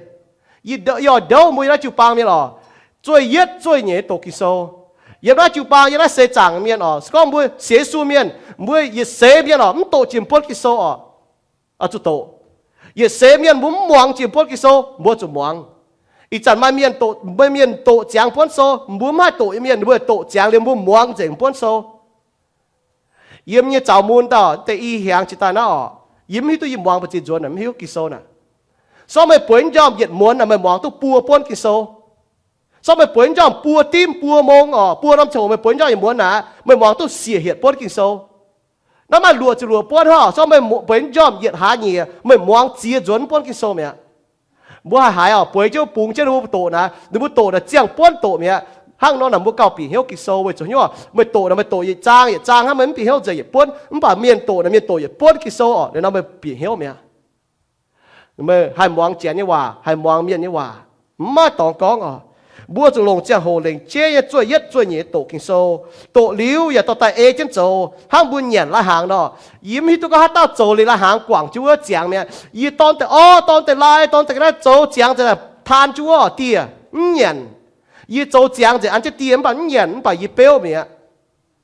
Yie oix ndouv mbuo yiem naaiv jiu-baang mienh orqc, zueih yietv zueih nyeic doqc Ging-Sou. Yiem naaiv jiu-baang, yiem naaiv seix zaangc mienh orqc, se gorngv mbuo sienx Yesu mienh, mbuo yietc seix mienh orqc, mv doqc jiex mbuo buonv Ging-Sou orqc, oix zuqc doqc. Yietc seix mienh mbuo mv muangx jiex mbuo buonv Ging-Sou, mbuo zuqc muangx. Ih zanc maaih mienh doqc, maaih mienh doqc ziangx buonv sou, mbuo mv haih doqc nyei mienh, mbuo doqc ziangx liuz mbuo muangx nzengc buonv sou. Yiem nyei zaux mun dauh deix i hiaangx jiex daaih naaiv orqc, yie mv hiuv duqv yie muangx mbu'ziex nzuonx naaic, mv hiuv Ging-Sou naaic. Sortv meih bueix njormh yietc muonz naaic, meih muangx duqv buo buonv Ging-Sou. Sortv meih bueix njormh buo dimv buo mong orqc, buo norm ziangh hoc meih bueix njormh yietc muonz naaic, meih muangx duqv siec hietc buonv Ging-Sou. Naaiv maaih luoqc ziepc luoqc buonv hnangv. Sortv meih bueix njormh yietc hlaax nyieqc, meih muangx ziex nzuonx buonv Ging-Sou mi'aqv. Mbuo haih haiz orqc, bueix jienv bungx jienv ninh mbuo doqc naaic, ninh mbuo doqc naaic ziangh buonv doqc mi'aqv. Hnangv nor naaic mbuo gauh bieqc hnyouv Ging-Sou weic zuqc hnyouv meih doqc naaic, meih doqc yietc zaang yietc zaang hnangv, meih mv bieqc hnyouv nzengc yietc buonv. Mv baac mienh doqc naaic, mienh doqc yietc buonv Ging-Sou orqc, liuz nor meih bieqc hnyouv mi'aqv. Meih haih muangx Janx nyei waac, haih muangx mienh nyei waac, mv maaih dorngx gorngv orqc. Mbuo zuqc longc ziangh hoc lengc jeiv nyei zueih yietv zueih nyeic doqc Ging-Sou. Doqc liuz yaac dorh daaih ei jienv zoux. Hnangv mbuo nyanc lai-hnaangx nor, yie mv hiuv duqv gorngv haaix dauh zoux liuz lai-hnaangx guangc jienv wuov ziangx mi'aqv. Yie dorn deix orv, dorn deix lai, dorn deix ga'naaiv zoux ziangx nzengc taan jienv wuov dieh, mv nyanc. Yie zoux ziangx nzengc an jienv dieh mv baac mv nyanc, mv baac yie beuv mi'aqv.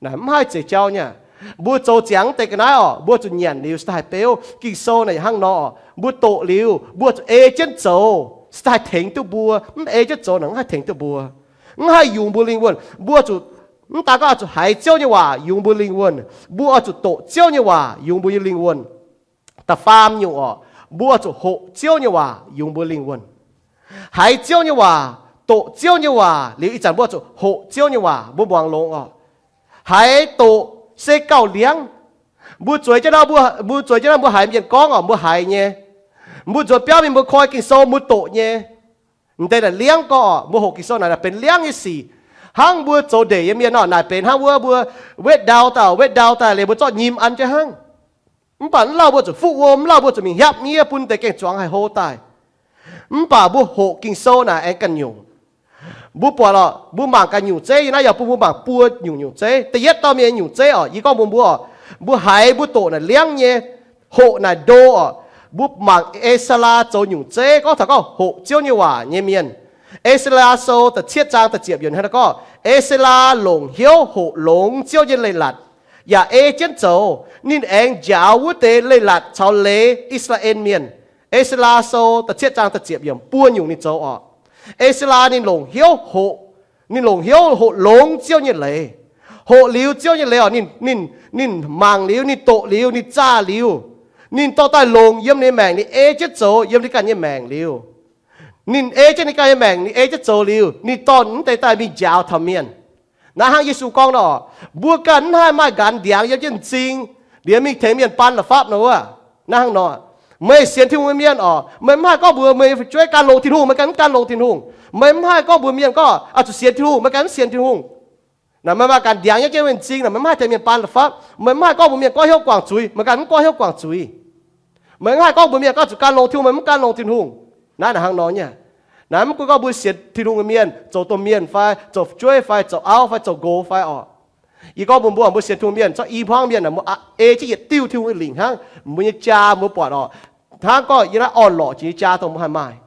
Naaic mv haih zeix jauv nyei. Mbuo zoux ziangx deix ga'naaiv orqc, mbuo zuqc nyanc liuz se daaih haih beuv. Ging-Sou naaic yaac hnangv nor orqc, mbuo doqc liuz mbuo zuqc ei jienv zoux. se haih tengx duqv mbuo. Mv ei jienv zoux naaic mv haih tengx duqv mbuo, mv haih yungz mbuo lingh wuonh. Mbuo zuqc, mv daan gorngv oix zuqc haiz Ziouv nyei waac yungz mbuo lingh wuonh, mbuo oix zuqc doqc Ziouv nyei waac yungz mbuo nyei lingh wuonh. Da'faam nyungc orqc, mbuo oix zuqc hoqc Ziouv nyei waac yungz mbuo lingh wuonh. Haiz Ziouv nyei waac, doqc Ziouv nyei waac liuz, ih zanc mbuo oix zuqc hoqc Ziouv nyei waac mbuo muangx longx orqc. Haiz doqc se gauh liangv. Mbuo zueiz jienv nor, mbuo zueiz jienv nor mbuo haiz mienh gorngv orqc, mbuo haiz nyei. Mbuo nzuonx biauv mingh mbuo koi Ging-Sou mbuo doqc nyei. M'deix naaic liangv gorx orqc, mbuo hoqc Ging-Sou naaic, naaic benx liangv nyei sic. Hnangv mbuo zoux ndeic nyei mienh nor, naaic benx hnangv wuov mbuo wetv ndau daaih, wetv ndau daaih liuz mbuo zorqv nyim an jienv hnangv. Mv baac mv lauh mbuo zuqc fuqv wuom, mv lauh mbuo zuqc mingh hiaapv miev bun deix gaeng-zuangx haih hlo daaih. Mv baac mbuo hoqc Ging-Sou naaic aengx ganh nyungc. Mbuo buatc lorqc, mbuo mangc ganh nyungc zeiv, yie naaiv yaac bun mbuo mangc buo nyungc nyungc zeiv. Da'yietv dauh mienh nyungc zeiv orqc, yie gorngv mbuox mbuo orqc, mbuo haiz mbuo doqc naaic liangv nyei, hoqc naaic ndo orqc. Mbuo mangc E^saa^laa zoux nyungc zeiv, gorngv taux gorngv hoqc Ziouv nyei waac nyei mienh. E^saa^laa Sou da'cietv zaang da'ziepc yiemc hnangv naaiv gorngv, E^saa^laa longc hnyouv hoqc longx Ziouv nyei leiz-latc, yaac ei jienv zoux. Ninh aengx njaaux wuov deix leiz-latc caux leiz I^saa^laa^en Mienh. E^saa^laa Sou da'cietv zaang da'ziepc yiemc, buo nyungc ninh zoux orqc. E^saa^laa ninh longc hnyouv hoqc, ninh longc hnyouv hoqc longx Ziouv nyei leiz. Hoqc liuz Ziouv nyei leiz orqc, ninh, ninh mangc liuz, ninh doqc liuz, ninh zaah liuz, ninh dorh daaih longc yiem ninh nyei maengc, ninh ei jienv zoux yiem ninh ganh nyei maengc liuz. Ninh ei jienv ninh ganh nyei maengc, ninh ei jienv zoux liuz, ninh dorh wuov deix daaih mingh njaaux taux mienh. Naaiv hnangv Yesu gorngv nor, mbuo ganh mv haih maaih nqanx ndiangx yiem jienv m'zing, liemh mingh tengx mienh baan la'fapv nor wuov. Naaiv hnangv nor, meih sienx Tin-Hungh nyei mienh orqc, meih mv haih gorngv mbuox meih nyei fu'jueiv gan longx Tin-Hungh, meih ganh mv gan longx Tin-Hungh. Meih mv haih gorngv mbuox mienh gorngv, oix zuqc sienx Tin-Hungh, meih ganh mv sienx Tin-Hungh. Naaic meih maaih nqanx ndiangx yiem jienv m'zing naaic, meih mv haih tengx mienh baan la'fapv. Meih mv haih gorngv mbuox mienh goiv hnyouv guangc zuiz, meih ganh mv goiv hnyouv guangc zuiz. Meih mv haih gorngv mbuox mienh gorngv zuqc gan longx Tin-Hungh, meih mv gan longx Tin-Hungh. Naaiv hnangv nor nyei. Naaiv mv gunv gorngv mbuo sienx Tin-Hungh nyei mienh, zoux domh mienh fai zoux fu'jueiv fai zoux auv fai zoux nqox fai orqc. Yie gorngv mbuox mbuo, mbuo sienx Tin-Hungh mienh, zorqv i hmuangv mienh naaic, mbuo ei jienv yietc diuh Tin-Hungh lingc hnangv, mbuo nyei jaa mbuo buatc orqc, hnangv gorngv yie naaiv orn-lorqc jiex nyei jaa dongh mbuo haih maaih.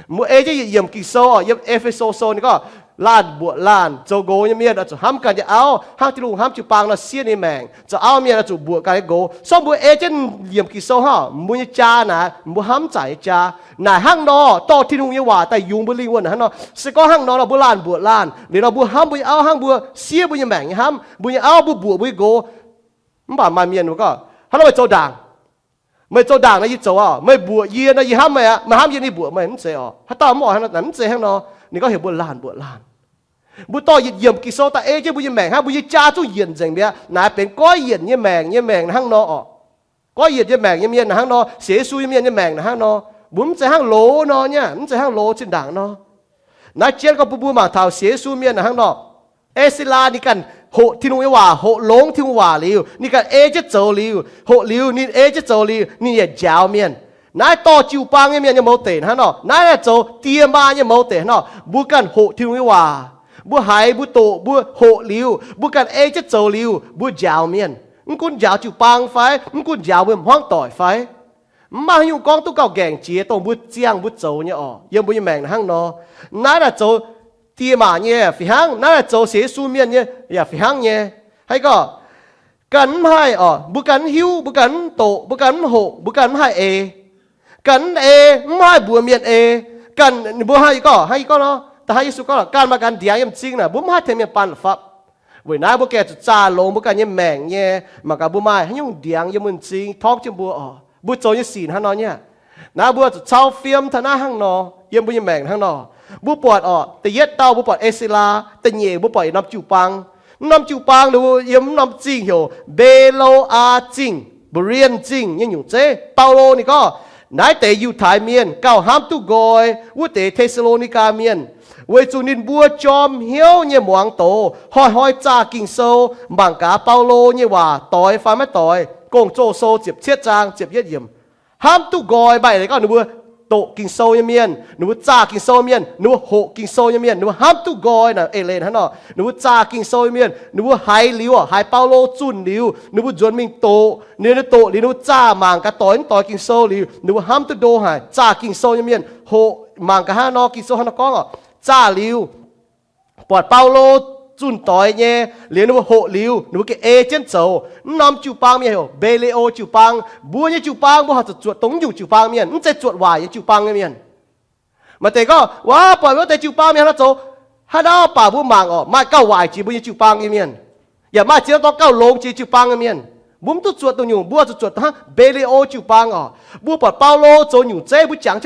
Mbuo ei jienv yietc yiemc Ging-Sou orqc, yiem E^fe^so Sou ninh gorngv, laanh mbuoqc laanh, zoux nqox nyei mienh oix zuqc hnamv ganh nyei auv hnangv Tin-Hungh hnamv jiu-baang nor, siev ninh nyei maengc. Zoux auv mienh oix zuqc mbuoqc ganh nyei nqox. Sorng mbuo ei jienv yiemc Ging-Sou hnangv, mbuo nyei jaa naaic, mbuo hnamv zaqc nyei jaa. Naaic hnangv nor, dorh Tin-Hungh nyei waac daaih yungz mbuo lingh wuonh hnangv nor. Se gorngv hnangv nor nor, mbuo laanh mbuoqc laanh liuz nor, mbuo hnamv mbuo nyei auv hnangv mbuo siev mbuo nyei maengc nyei hnamv, mbuo nyei auv mbuo mbuoqc mbuo nyei nqox. Mv baac maaih mienh gorngv, hnangv nor meih zoux ndaangc, meih zoux ndaangc nor yie zoux orqc, meih mbuoqc yie nor yie hnamv meih aqv, meih hnamv yie nor yie mbuoqc meih, mv zeiz orqc. Haaix dauh mv oix hnangv nor, mv zeiz hnangv nor. Ninh gorngv heuc mbuo laanh mbuoqc laanh. Mbuo dorh yietc yiemc Ging-Sou daaih ei jienv mbuo nyei maengc hnangv, mbuo nyei jaa zungv yienc nzengc mi'aqv. Naaiv benx goiv yienc nyei maengc nyei maengc hnangv nor orqc. Goiv yienc nyei maengc nyei mienh hnangv nor, sienx Yesu nyei mienh nyei maengc hnangv nor. Mbuo mv zeiz hnangv loz nor nyei, mv zeiz hnangv loz zinh ndaangc nor. Naaiv jienv gorngv bun mbuo mangc taux sienx Yesu mienh hnangv nor. E^se^laa ninh ganh hoqc Tin-Hungh nyei waac, hoqc longx Tin-Hungh waac liuz, ninh ganh ei jienv zoux liuz, hoqc liuz ninh ei jienv zoux liuz, ninh yaac njaaux mienh. Naaiv dorh jiu-baang nyei mienh nyei mouz deic hnangv nor. Naaiv naaiv zoux die maa nyei mouz deic hnangv nor. Mbuo ganh hoqc Tin-Hungh nyei waac, mbuo haiz, mbuo doqc, mbuo hoqc liuz, mbuo ganh ei jienv zoux liuz, mbuo njaaux mienh. Mv gunv njaaux jiu-baang fai mv gunv njaaux mbuo hmuangv doic fai, mv maaih haaix nyungc gorngv duqv gauh nqaengc jiex dongh mbuo ziangh mbuo zoux nyei orqc. Yiem mbuo nyei maengc hnangv nor, naaiv naaic zoux die maa nyei yaac fih hnangv, naaiv naaic zoux sienx Yesu mienh nyei yaac fih hnangv nyei. Haaix gorngv ganh mv haih orqc, mbuo ganh mv hiuv, mbuo ganh mv doqc, mbuo ganh mv hoqc, mbuo ganh mv haih eix, ganh mv ei, mv haih mbuox mienh eix. Ganh mbuo hnangv yie gorngv, hnangv yie gorngv nor, da'hnangv Yesu gorngv, ganh maaih ganh ndiangx yiem m'zing naaic, mbuo mv haih tengx mienh baan la'fapv. Weic naaiv mbuo gengh zuqc zaah longx mbuo ganh nyei maengc nyei, mangc gaax mbuo maaih haaix nyungc ndiangx yiem mbuo m'zing torngv jienv mbuo orqc. Mbuo zoux nyei sic hnangv nor nyei. Naaiv mbuo zuqc cau fiem taux naaiv hnangv nor, yiem mbuo nyei maengc hnangv nor. Mbuo buatc orqc, da'yietv dauh mbuo buatc E^se^laa, da'nyeic mbuo buatc yietc norm jiu-baang. Mv norm jiu-baang ninh mbuo yiem mv norm zingh heuc Mbe^lo^aa Zingh, Berean Zingh nyei nyungc zeiv. Baulo ninh gorngv, naaiv deix Yiutai Mienh gauh hnamv duqv nqoi wuov deix Te^saa^lo^ni^gaa Mienh, weic zuqc ninh mbuo jorm hnyouv nyei muangx doz, hnoi-hnoi zaah Ging-Sou, mangc gaax Baulo nyei waac doix fai maiv doix. Gong-Zoh Sou ziepc cietv zaang ziepc yietv yiemc. Hnamv duqv nqoi maaih eix leiz gorngv ninh mbuo doqc Ging-Sou nyei mienh, ninh mbuo zaah Ging-Sou mienh, ninh mbuo hoqc Ging-Sou nyei mienh, ninh mbuo hnamv duqv nqoi naaic eix leiz hnangv nor. Ninh mbuo zaah Ging-Sou nyei mienh, ninh mbuo haiz liuz, haiz Baulo zunh liuz, ninh mbuo nzuonx mingh doqc, ninh mbuo doqc liuz, ninh mbuo zaah mangc gaax doix mv doix Ging-Sou liuz, ninh mbuo hnamv duqv ndo haic. Zaah Ging-Sou nyei mienh hoqc mangc gaax hnangv nor, Ging-Sou hnangv nor gorngv orqc. Zaah liuz, buatc Baulo zunh doix nyei, liuz ninh mbuo hoqc liuz, ninh mbuo gengh ei jienv zoux. Mv norm jiu-baang mienh heuc Mbe^le^o jiu-baang. Mbuo nyei jiu-baang mbuo horpc zuqc zuotc dongh mv nyungc jiu-baang mienh, mv zeiz zuotc waaic nyei jiu-baang nyei mienh. Maaih deix gorngv, Waac, buatc wuov deix jiu-baang mienh hnangv nor zoux, haaix dauh baac mbuo mangc orqc, maaih gauh waaic jiex mbuo nyei jiu-baang nyei mienh, yaac maaih ziex dauh gauh longx jiex jiu-baang nyei mienh. Mbuo mv duqv zuotc dongh nyungc, mbuo zuqc zuotc hnangv Mbe^li^o jiu-baang orqc. Mbuo buatc Baulo zoux nyungc zeiv, mbuo jangx,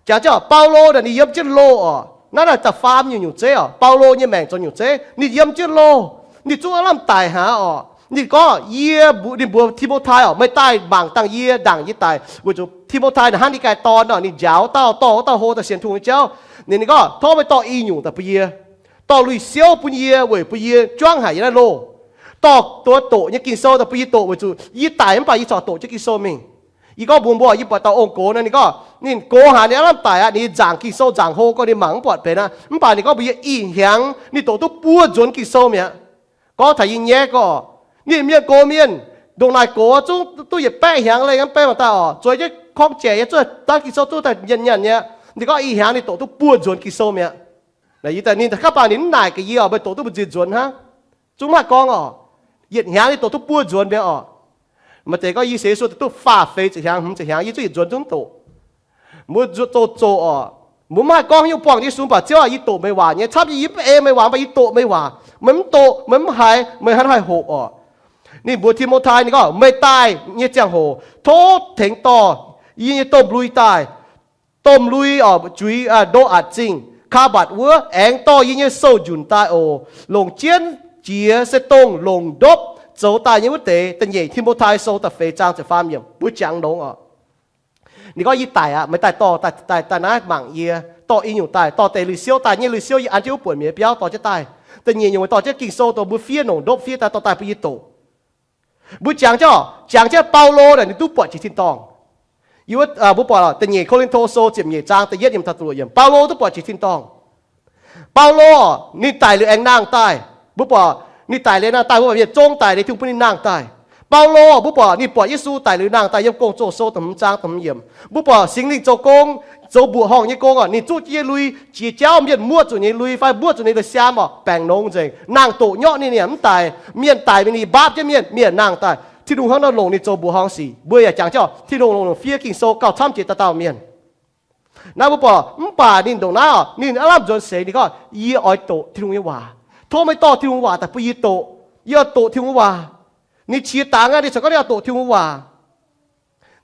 jangx jienv Baulo naaic ninh yiem jienv loh orqc. Naaiv naaic da'faam nyungc nyungc zeiv orqc. Baulo nyei maengc zoux nyungc zeiv, ninh yiem jienv loh. Ninh zungv aav lamh daic hnangv orqc. Ninh gorngv, Yie, ninh mbuox Ti^mo^tai orqc, meih daaih mangc dangh yie, ndaangc yie daic, weic zuqc Ti^mo^tai naaic hnangv ninh ganh dorn orqc, ninh njaaux dauh dorh wuov dauh hlo daaih sienx Tin-Hungh nyei jauv. Ninh, ninh gorngv, Tov meih dorh i nyungc daaih bun yie, dorh lui-siouv bun yie weic bun yie juangv haic yiem naaiv loh. Dorh doqc nyei Ging-Sou daaih bun yie doqc, weic zuqc yie daic mv baac yie corc doqc jienv Ging-Sou mingh. Yie gorngv mbuox mbuo, yie buatc dauh ong-gox nor, ninh gorngv ninh gox haic, ninh aav lamh daic aqv, ninh zaangc Ging-Sou zaangc hlo gorngv ninh mangc mv buatc benx aqv. Mv baac ninh gorngv mbuox yie ih hnyangx ninh doqc duqv buo nzuonx Ging-Sou mi'aqv. Gorngv taux yie nyaiv gorngv, ninh mienh gox mienh, ndongc naaic gox zungv duqv yietc baeqv hnyangx leih hnangv, baeqv mangc daaih orqc, zueiz jienv korng-jaic nyei, zuqc dangv Ging-Sou zuqc daaih nyanc nyanc nyei. Ninh gorngv ih hnyangx ninh doqc duqv buo nzuonx Ging-Sou mi'aqv. Ninh da'gapv baac ninh mv naaic gaax yie orqc, meih doqc duqv mbu'ziex nzuonx hnangv. Zungv mv haih gorngv orqc. Yietc hnyangx ninh doqc duqv buo nzuonx mi'aqv orqc. Maaih deix gorngv yie sienx Yesu doqc duqv faah feix ziepc hnyangx, hmz ziepc hnyangx, yie zungv yietc nzuonx zungv doqc. Mbuo zuqc zoux zoqc orqc. Mbuo mv haih gorngv nyungc buangh Yesu mv baac Ziouv aah, yie doqc meih waac nyei, camv nyei yie mv ei meih waac, mv baac yie doqc meih waac. Meih mv doqc, meih mv haiz, meih hnangv haih hoqc orqc. Ninh mbuox Ti^mo^tai, ninh gorngv, Meih daaih nyei ziangh hoc tov tengx dorh yie nyei domh lui daaih. Domh lui orqc, juix Ndo^atc Zingh, Kaa^mbatc wuov, aengx dorh yie nyei sou-njunc daaih oc. Longc jienv jiex se dongh longc ndopv zoux daaih nyei wuov deix. Da'nyeic Ti^mo^tai Sou da'feix zaang ziepc faam yiemc, mbuo jangx longx orqc. Ninh gorngv, Yie daic aqv, meih daaih dorh, daaih, daaih naaiv mangc yie. Dorh i nyungc daaih, dorh deix lui-siouv daaih, nyei lui-siouv yie an jienv wuov buonc mi'aqv biauv dorh jienv daaih. Da'nyeic nyungc dorh jienv Ging-Sou dongh mbuo fiev nongc ndopv fiev daaih dorh daaih bun yie doqc. Mbuo jangx jienv, jangx jienv Baulo naaic ninh duqv buatc jiex tin-dorngh. Mbuo buatc da'nyeic Ko^lin^to Sou ziepc nyeic zaang da'yietv nyei taux da'luoqc yiemc, Baulo duqv buatc jiex tin-dorngh. Baulo ninh daic liuz aengx nangh daaih. Mbuo buatc ninh daic liuz nangh daaih, mbuo buatc mienh zong daic liuz Tin-Hungh bun ninh nangh daaih. Baulo mbuo buatc ninh buatc Yesu daic liuz nangh daaih yiem Gong-Zoh Sou da'hmz zaang da'hmz yiemc. Mbuo buatc Singx Lingh zoux gong, zoux mbuoqc horngh nyei gong orqc, ninh zuqv jienv nyei lui, jiex jauv mienh muoqv zuqc nyei lui fai muoqv zuqc ninh lui siaam orqc, baengc longx nzengc, nangh doqc nyorqv ninh yaac mv daic. Mienh daic mingh ninh mbaapv jienv mienh, mienh nangh daaih. Tin-Hungh hnangv nor longc ninh zoux mbuoqc horngh sic. Mbuo yaac jangx jienv Tin-Hungh longc fiev Ging-Sou gauh camv jiex dauh dauh mienh. Naaiv mbuo buatc, mv baac ninh ndongc naaiv orqc, ninh aav lamh nzuonx seix ninh gorngv, Yie oix doqc Tin-Hungh nyei waac. Tov meih dorh Tin-Hungh waac daaih bun yie doqc. Yie oix doqc Tin-Hungh waac. Ninh qiex dangx aqv, ninh corc gorngv ninh oix doqc Tin-Hungh waac.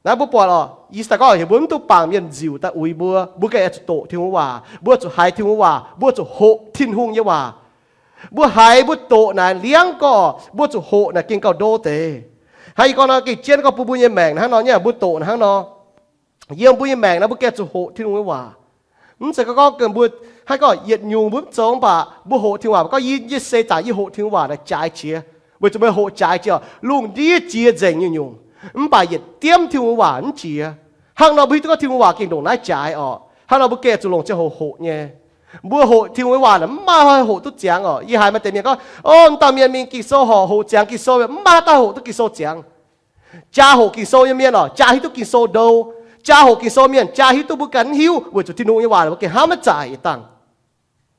Naaiv mbuo buatc orqc, yie daaih gorngv heuc mbuo mv duqv bangc mienh nziuc daaih uix mbuo. Mbuo gengh oix zuqc doqc Tin-Hungh waac, mbuo zuqc haiz Tin-Hungh waac, mbuo zuqc hoqc Tin-Hungh nyei waac. Mbuo haiz mbuo doqc naaic liangv gorx, mbuo zuqc hoqc naaic gengh gauh ndo deix. Hnangv yie gorngv nor gengh jienv gorngv bun mbuo nyei maengc hnangv nor nyei, mbuo doqc hnangv nor. Yiem mbuo nyei maengc naaiv mbuo gengh zuqc hoqc Tin-Hungh nyei waac. Mv zeiz gorngv mbuo hnangv gorngv yietc nyungc mbuo mv zoux mv baac mbuo hoqc Tin-Hungh waac, gorngv yie nyei seix zaangc yie hoqc Tin-Hungh waac naaic jaaix qiex. Weic zuqc meih hoqc jaaix jiex lungh ndiev jiex nzengc nyungc-nyungc. Mv baac yietc diemv Tin-Hungh waac mv jiex. Hnangv nor mbuo hiuv duqv gorngv Tin-Hungh waac gengh ndongc naaiv jaaix orqc. Hnangv nor mbuo gengh zuqc longc ziangh hoc hoqc nyei. Mbuo hoqc Tin-Hungh nyei waac naaic mv maaih hoqc duqv ziangx orqc. Yie haiz maaih deix mienh gorngv, O, m'dauh mienh mingh Ging-Sou horc hoqc ziangx Ging-Sou, mv maaih haaix dauh hoqc duqv Ging-Sou ziangx. Jaa hoqc Ging-Sou nyei mienh orqc, jaa hiuv duqv Ging-Sou ndo. Jaa hoqc Ging-Sou mienh jaa hiuv duqv mbuo ganh mv hiuv, weic zuqc Tin-Hungh nyei waac mbuo gengh hnamv maiv zaaic yietc dangh.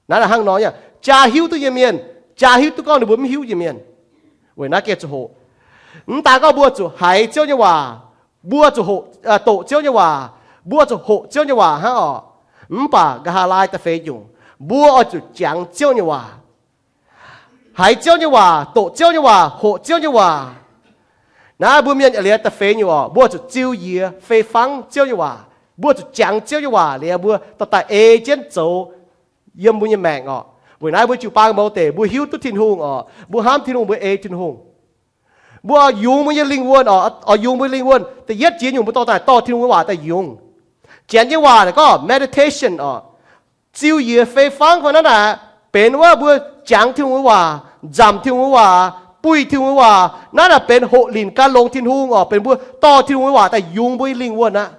Naaiv hnangv nor, jaa hiuv duqv nyei mienh jaa hiuv duqv gorngv ninh mbuo mv hiuv nyei mienh. Weic naaiv gengh zuqc hoqc. Mv daan gorngv mbuo zuqc haiz Ziouv nyei waac, mbuo zuqc hoqc, doqc Ziouv nyei waac, mbuo zuqc hoqc Ziouv nyei waac hnangv orqc. Mv baac nqa'haav laai da'feix nyungc, mbuo oix zuqc jangx Ziouv nyei waac. Haiz Ziouv nyei waac, doqc Ziouv nyei waac, hoqc Ziouv nyei waac. Naaiv mbuo mienh liuz da'feix nyungc orqc, mbuo zuqc ziu yiex fei fangv Ziouv nyei waac. Mbuo zuqc jangx Ziouv nyei waac liuz mbuo dorh daaih ei jienv zoux yiem mbuo nyei maengc orqc. Weic naaiv mbuo jiu-baang mouz deic mbuo hiuv duqv Tin-Hungh orqc, mbuo hnamv Tin-Hungh, mbuo ei Tin-Hungh. Mbuo oix yungz mbuo nyei lingh wuonh orqc, oix yungz mbuo nyei lingh wuonh. Da'yietv jiex nyungc mbuo dorh daaih dorh Tin-Hungh nyei waac daaih yungz. Janx nyei waac naaic gorngv meditation orqc. Ziu yiex fei fangv fai naaiv naaic benx wuov mbuo jangx Tin-Hungh nyei waac, nzamc Tin-Hungh nyei waac, buih Tin-Hungh nyei waac. Naaiv naaic benx hoqc linc gan longx Tin-Hungh orqc, benx mbuo dorh Tin-Hungh nyei waac daaih yungz mbuo nyei lingh wuonh aqv.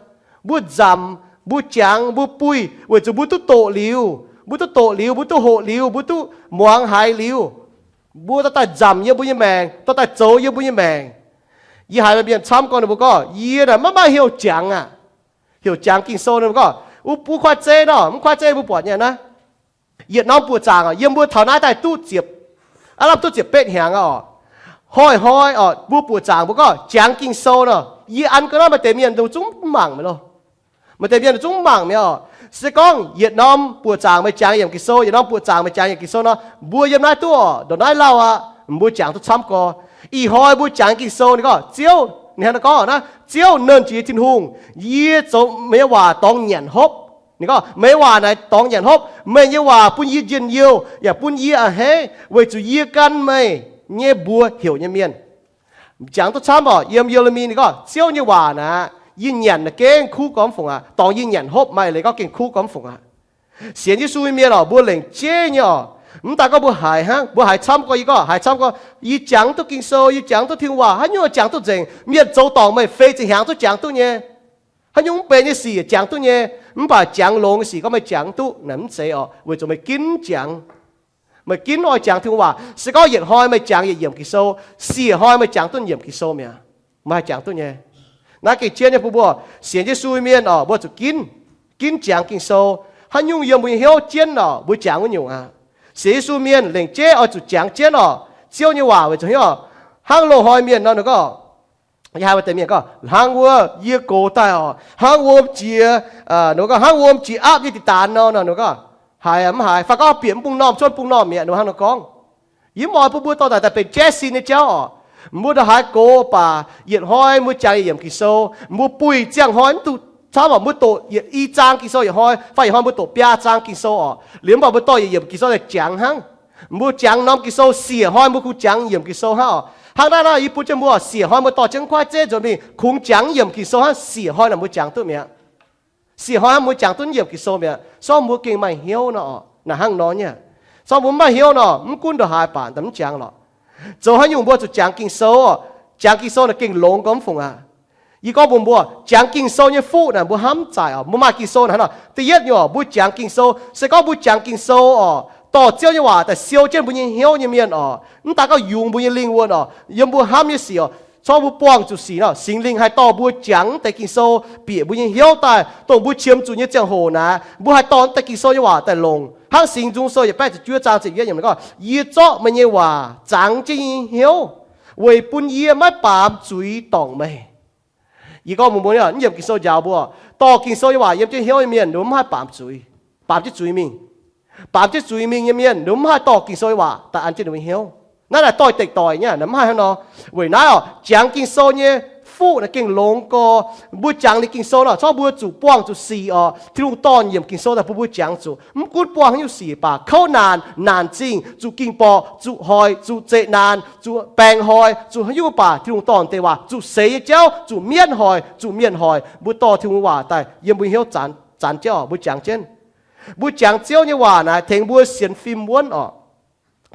Mbuo nzamc, mbuo jangx, mbuo buih, weic zuqc mbuo duqv doqc liuz, mbuo duqv doqc liuz, mbuo duqv hoqc liuz, mbuo duqv muangx haiz liuz, mbuo dorh daaih nzamc yiem mbuo nyei maengc, dorh daaih zoux yiem mbuo nyei maengc. Yie haiz maaih mienh camv gorngv ninh mbuo gorngv, Yie naaic maiv maaih heuc jangx aqv. Heuc jangx Ging-Sou ninh mbuo gorngv, Mv, mv kuaaiv zeiv nor, mv kuaaiv zeiv mbuo buatc nyei naaiv. Yietc norm buoqc zaangc yiem mbuo taux naaiv daaih duqv ziepc, aav lamh duqv ziepc betv hnyangx aqv orqc. Hnoi-hnoi orqc, mbuo buoqc zaangc mbuo gorngv jangx Ging-Sou nor, yie an ga'naaiv maaih deix mienh zungv mv mangc meih loh. Maaih deix mienh zungv mangc mi'aqv oc. Se gorngv yietc norm buoqc zaangc meih jangx yiemc Ging-Sou, yietc norm buoqc zaangc meih jangx yiemc Ging-Sou nor, mbuo yiem naaiv duqv oc, ndongc naaiv lauh aqv, mbuo jangx duqv camv gorx. Ih hnoi mbuo jangx Ging-Sou ninh gorngv, Ziouv, ninh hnangv naaiv gorngv naaiv, Ziouv, Nernh Jiex Tin-Hungh, yie zoux meih nyei waac dorngx nyanc hopv. Ninh gorngv, Meih nyei waac naaic dorngx nyanc hopv. Meih nyei waac bun yie njien-youh yaac bun yie a'hneiv, weic zuqc yie gan meih nyei mbuox heuc nyei mienh. Jangx duqv camv oc. Yiem Ye^le^mi ninh gorngv, Ziouv nyei waac naaic, yie nyanc naaic gengh kuv gormx fungc aqv. Dorngx yie nyanc hopv maaih leiz gorngv gengh kuv gormx fungc aqv. Sienx Yesu nyei mienh oc, mbuo lengc jeiv nyei oc. Mv daaih gorngv mbuo haiz hnangv, mbuo haiz camv gorx, yie gorngv haiz camv gorx, yie jangx duqv Ging-Sou, yie jangx duqv Tin-Hungh waac, haaix nyungc jangx duqv nzengc. Mienh zoux dorngc meih feix ziepc hnyangx duqv jangx duqv nyei. Haaix nyungc mv benx nyei sic jangx duqv nyei. Mv baac jangx longx nyei sic gorngv meih jangx duqv naaic mv zeiz oc, weic zuqc meih ginv jangx. Meih ginv oix jangx Tin-Hungh waac. Se gorngv yietc hnoi meih jangx yietc yiemc Ging-Sou, siec hnoi meih jangx duqv yiemc Ging-Sou mi'aqv. Meih haih jangx duqv nyei. Naaiv gengh jienv nyei bun mbuo sienx Yesu mienh oc, mbuo zuqc ginv, ginv jangx Ging-Sou. Haaix nyungc yiem mbuo nyei hnyouv jienv oc, mbuo jangx wuov nyungc aqv. Sienx Yesu mienh lengc jeiv oix zuqc jangx jienv oc, Ziouv nyei waac weic zuqc hnyouv. Hnangv loz hnoi mienh nor ninh gorngv, yie haiz maaih deix mienh gorngv, hnangv wuov yie gox daaih oc, hnangv wuom jiex, ninh gorngv hnangv wuom jiex aapv yie diqc daanx nor, ninh gorngv, haiz mv haiz, fai gorngv bieqc mv bung normh cuotv bung normh mi'aqv, ninh hnangv nor gorngv. Yie mv oix bun mbuo dorh daaih daaih benx jaiv sin nyei jauv oc. Mbuo ndongc haaix gox baac yietc hnoi mbuo jangx yietc yiemc Ging-Sou, mbuo buih ziangh hnoi mv duqv camv oc, mbuo doqc yietc i zaang Ging-Sou yietc hnoi, fai yietc hnoi mbuo doqc biaa zaang Ging-Sou oc. Liuz mv baac mbuo dorh yietc yiemc Ging-Sou daaih jangx hnangv. Mbuo jangx norm Ging-Sou siec hnoi mbuo kungx jangx yiemc Ging-Sou hnangv oc. Hnangv naaiv nor yie bun jienv mbuo siec hnoi mbuo dorh jienv kuaaiv zeiv nzuonx mingh kungx jangx yiemc Ging-Sou hnangv, siec hnoi naaic mbuo jangx duqv mi'aqv. Siec hnoi mbuo jangx duqv yiemc Ging-Sou mi'aqv, sorng mbuo gengh maaih hnyouv nor oc. Naaic hnangv nor nyei, sorng mbuo mv maaih hnyouv nor, mv gunv ndongc haaix baac mv jangx lorqc. Zoux haaix nyungc mbuo zuqc jangx Ging-Sou oc. Jangx Ging-Sou naaic gengh longx gormx fungc aqv. Yie gorngv mbuox mbuo, jangx Ging-Sou nyei fuqv naaic mbuo hnamv zaaic oc. Mbuo maaih Ging-Sou naaic hnangv nor. Da'yietv nyungc oc, mbuo jangx Ging-Sou se gorngv mbuo jangx Ging-Sou oc, dorh Ziouv nyei waac daaih siou jienv mbuo nyei hnyouv nyei mienh oc, mv daaih gorngv yungz mbuo nyei lingh wuonh oc, yiem mbuo hnamv nyei sic oc, corc mbuo buangh zuqc sic nor, Singx Lingh haih dorh mbuo jangx deix Ging-Sou bieqc mbuo nyei hnyouv daaih, dongh mbuo qiemx zuqc nyei ziangh hoc naaic, mbuo haih dorh deix Ging-Sou nyei waac daaih longc. Hnangv Singx Nzung Sou yietc baeqv ziepc juov zaang ziepc yietv gorngv, Yie zorqv meih nyei waac zangx jienv yie nyei hnyouv, weic bun yie maiv baamz zuiz dorngc meih. Yie gorngv mbuox mbuo, yiem Ging-Sou njaaux mbuo, dorh Ging-Sou nyei waac yiem jienv hnyouv nyei mienh ninh mbuo mv haih baamz zuiz, baamz jienv zuiz mingh. Baamz jienv zuiz mingh nyei mienh ninh mbuo mv haih dorh Ging-Sou nyei waac daaih an jienv ninh mbuo hnyouv. Naaiv naaic doix-dekc doic nyei, mv haih hnangv nor. Weic naaiv oc, jangx Ging-Sou nyei fuqv naaic gengh longx gorx. Mbuo jangx liuz Ging-Sou nor, corc mbuo zuqc buangh zuqc sic oc. Tin-Hungh dorh yiemc Ging-Sou daaih bun mbuo jangx zuqc. Mv gunv buangh haaix nyungc sic baac, kouv naanc, naanc zingh, zuqc ging-borqc, zuqc hoic, zuqc zeqc naanc, zuqc baengc hoic, zuqc haaix nyungc baac Tin-Hungh dorh deix waac, zuqc seix nyei jauv, zuqc mienv hoic, zuqc mienh hoic, mbuo dorh Tin-Hungh waac daaih yiem mbuo hnyouv zanc jienv oc, mbuo jangx jienv. Mbuo jangx Ziouv nyei waac naaic tengx mbuo sienx fim wuonv oc.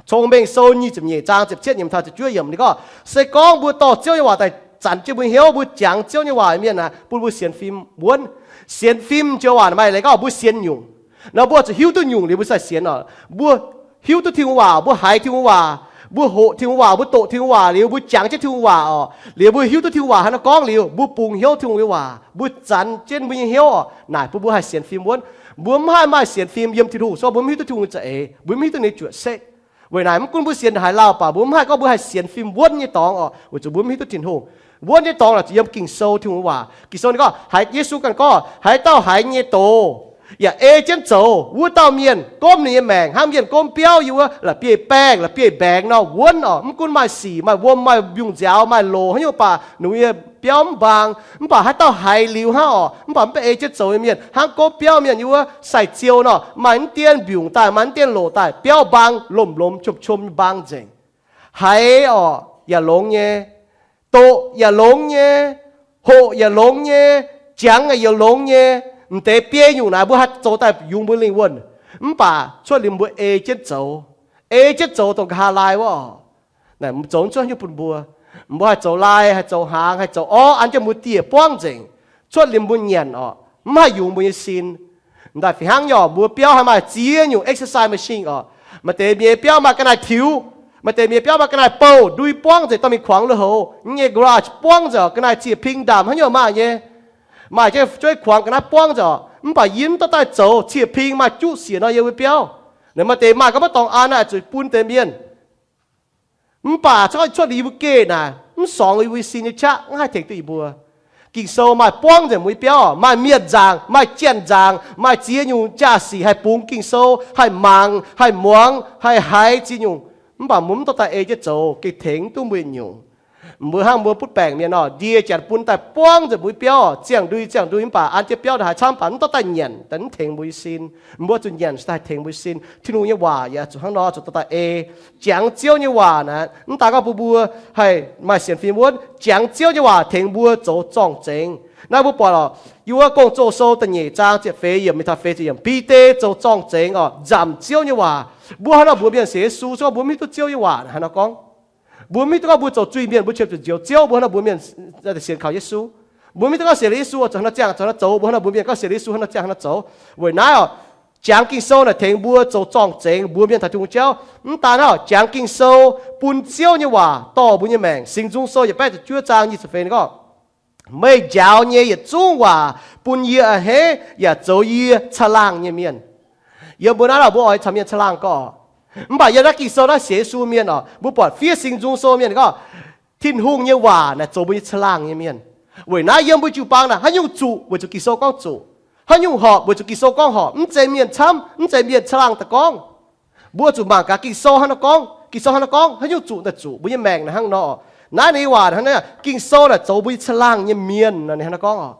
Cong-Mengh Sou nyic ziepc nyeic zaang ziepc cietv yiemc taux ziepc juov yiemc ninh gorngv, se gorngv mbuo dorh Ziouv nyei waac daaih zanc jienv mbuo hnyouv, mbuo jangx Ziouv nyei waac mienh naaic bun mbuo sienx fim wuonv. Sienx fim joux waac maaih leiz gorngv mbuo sienx nyungc. Nor mbuo zuqc hiuv duqv nyungc liuz mbuo sai sienx oc. Mbuo hiuv duqv Tin-Hungh waac, mbuo haiz Tin-Hungh waac, mbuo hoqc Tin-Hungh waac, mbuo doqc Tin-Hungh waac liuz, mbuo jangx jienv Tin-Hungh waac oc. Liuz mbuo hiuv duqv Tin-Hungh waac haaix nor gorngv liuz, mbuo bungx hnyouv Tin-Hungh nyei waac, mbuo zanc jienv mbuo nyei hnyouv oc. Naaic bun mbuo haih sienx fim wuonv. Mbuo mv haih maaih sienx fim yiem Tin-Hungh, se gorngv mbuo mv hiuv duqv Tin-Hungh nyei za'eix, mbuo mv hiuv duqv ninh nyei juoqc setv. Weic naaic mv gunv mbuo sienx haaix lauh baac mbuo mv haih gorngv mbuo haih sienx fim wuonv nyei dorngx oc, weic zuqc mbuo mv hiuv duqv Tin-Hungh. Wuonv nyei dorngx naaic zuqc yiem Ging-Sou, Tin-Hungh waac. Ging-Sou ninh gorngv, haiz Yesu ganh gorngv, haaix dauh haiz nyei doz yaac ei jienv zoux, wuov dauh mienh gomv ninh nyei maengc hnangv mienh gomv biauv yiem wuov la'bieiv-baengh, la'bieiv-mbaengx nor wuonv oc. Mv gunv maaih sic, maaih wuom, maaih mbiungc-nziaaux, maaih loc haaix nyungc baac ninh nyei biauv mv mbaang. Mv baac haaix dauh haiz liuz hnangv oc, mv baac mv baac ei jienv zoux nyei mienh hnangv gomv biauv mienh yiem wuov sai-ziou nor, maaih mv dien mbiungc daaih, maaih mv dien loc daaih, biauv mbaang, lomh-lomh qom-qom mbaang nzengc. Haiz oc yaac longx nyei, doqc yaac longx nyei, hoqc yaac longx nyei, jangx yaac longx nyei. M'deix biei nyungc naaic mbuo haih zoux daaih yungz mbuo lingh wuonh, mv baac cuotv liuz mbuo ei jienv zoux, ei jienv zoux dongh nqa'haav laai wuov oc. Naaic zoux cuotv haaix nyungc bun mbuo? Mbuo haih zoux laai, haih zoux hnaangx, haih zoux orv an jienv mbuo dieh buangv nzengc. Cuotv liuz mbuo nyanc oc, mv haih yungz mbuo nyei sin. M'daaih fih hnangv nyei oc, mbuo biauv haih maaih ziex nyungc exercise machine oc. Maaih deix mienh biauv maaih ga'naaiv tiux, maaih deix mienh biauv maaih ga'naaiv bouh, ndui buangv nzengc dorh mingh kuangx lui houx. Yie nyei garage buangv nzengc oc, ga'naaiv cie-ping ndaamc haaix nyungc maaih nyei. Maaih jienv jueiv kuangx ga'naaiv buangv nzengc oc, mv baac yie mv dorh daaih zoux, cie-ping maaih juqv siec nor yiem wuov biauv. Naaic maaih deix maaih ga'naaiv maiv dorngx an naaic zuqc bun deix mienh. Mv baac cuotv, cuotv liuz yie mbuo geh naaic mv sorngx yie mbuo sin nyei qaqv, mv haih tengx duqv yie mbuo. Ging-Sou maaih buangv nzengc mbuo nyei biauv, maaih mienh nzaangc, maaih janx nzaangc, maaih ziex nyungc jaa-sic haih bungx Ging-Sou, haih mangc, haih muangx, haih haiz ziex nyungc. Mv baac mbuo mv dorh daaih ei jienv zoux, gengh tengx duqv mbuo yietc nyungc. Mbuo hnangv mbuo butv baengc mienh nor, ndie janx bun daaih buangv nzengc mbuo nyei biauv, ziangh ndui ziangh ndui, mv baac an jienv biauv naaic haaix camv, mv baac mv dorh daaih nyanc, daaih mv tengx mbuo nyei sin. Mbuo zuqc nyanc se daaih tengx mbuo nyei sin. Tin-Hungh nyei waac yaac zuqc hnangv nor, zuqc dorh daaih ei. Jangx Ziouv nyei waac naaic, mv daan gorngv bun mbuo haih maaih sienx fim wuonv, jangx Ziouv nyei waac tengx mbuo zoux zorng-zengx. Naaiv mbuo buatc oc, yiem wuov Gong-Zoh sou da'nyeic zaang ziepc feix yiemc mingh taux feix ziepc yiemc, Bide zoux zorng-zengx oc, nzamc Ziouv nyei waac. Mbuo hnangv nor mbuox mienh sienx Yesu, se gorngv mbuo mv hiuv duqv Ziouv nyei waac naaic hnangv nor gorngv, mbuo mv hiuv duqv gorngv mbuo zoux zuiz-mienh mbuo qiemx zuqc njoux Ziouv, mbuo hnangv nor mbuox mienh sienx kaux Yesu. Mbuo mv hiuv duqv gorngv sienx Yesu oix zuqc hnangv nor ziangh, zuqc hnangv nor zoux, mbuo hnangv nor mbuox mienh gorngv sienx Yesu hnangv nor ziangh, hnangv nor zoux. Weic naaiv oc, jangx Ging-Sou naaic tengx mbuo zoux zorng-zengx, mbuox mienh taux Tin-Hungh jauv. Mv daan hnangv, jangx Ging-Sou bun Ziouv nyei waac dorh mbuo nyei maengc. Singx Nzung Sou yietc baeqv ziepc juov zaang nyic ziepc feix ninh gorngv, meih njaaux nyei yietc zungv waac bun yie a'hneiv yaac zoux yie caangh laangh nyei mienh. Yiem mbuo naaiv oc, mbuo oix caux mienh caangh laangh gorngv. Mv baac yiem naaiv Ging-Sou naaiv sienx Yesu mienh oc, mbuo buatc fiev Singx Nzung Sou mienh gorngv, Tin-Hungh nyei waac naaic zoux mbuo nyei caangh laangh nyei mienh. Weic naaiv yiem mbuo jiu-baang naaic haaix nyungc zuqc weic zuqc Ging-Sou gorngv zuqc, haaix nyungc horpc weic zuqc Ging-Sou gorngv horpc, mv zeiz mienh camv, mv zeiz mienh caangh laangh daaih gorngv. Mbuo zuqc mangc gaax Ging-Sou hnangv nor gorngv, Ging-Sou hnangv nor gorngv, haaix nyungc zuqc daaih zuqc mbuo nyei maengc naaic hnangv nor. Naaiv ninh nyei waac hnangv, Ging-Sou naaic zoux mbuo nyei caangh laangh nyei mienh nor, ninh hnangv nor gorngv oc.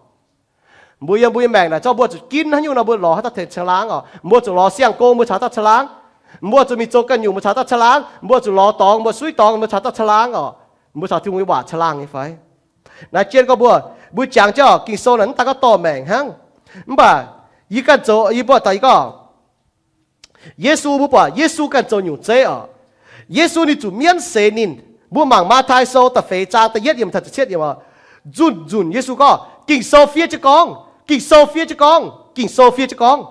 Mbuo yiem mbuo nyei maengc naaic zorqv mbuo zuqc ginv haaix nyungc nor mbuo lorz haaix dauh tengx caangh laangh oc. Mbuo zuqc lorz siang-gong mbuo caux dauh caangh laangh. Mbuo zuqc mingh zoux ganh nyungc mbuo caux dauh caangh laangh. Mbuo zuqc lorz dorngx, mbuo suiv dorngx mbuo caux dauh caangh laangh oc. Mbuo caux Tin-Hungh nyei waac caangh laangh nyei fai? Naaiv jienv gorngv mbuo, mbuo jangx jienv oc, Ging-Sou naaic mv daan gorngv dorh maengc hnangv. Mv baac yie ganh zoux, yie buatc daaih yie gorngv, Yesu, mbuo buatc Yesu ganh zoux nyungc zeiv oc. Yesu ninh zuqc mienv seix ninh. Mbuo mangc Matv^taai Sou da'feix zaang da'yietv yiemc taux ziepc cietv yiemc oc. Nzunc nzunc Yesu gorngv, Ging-Sou fiev jienv gorngv, Ging-Sou fiev jienv gorngv, Ging-Sou fiev jienv gorngv,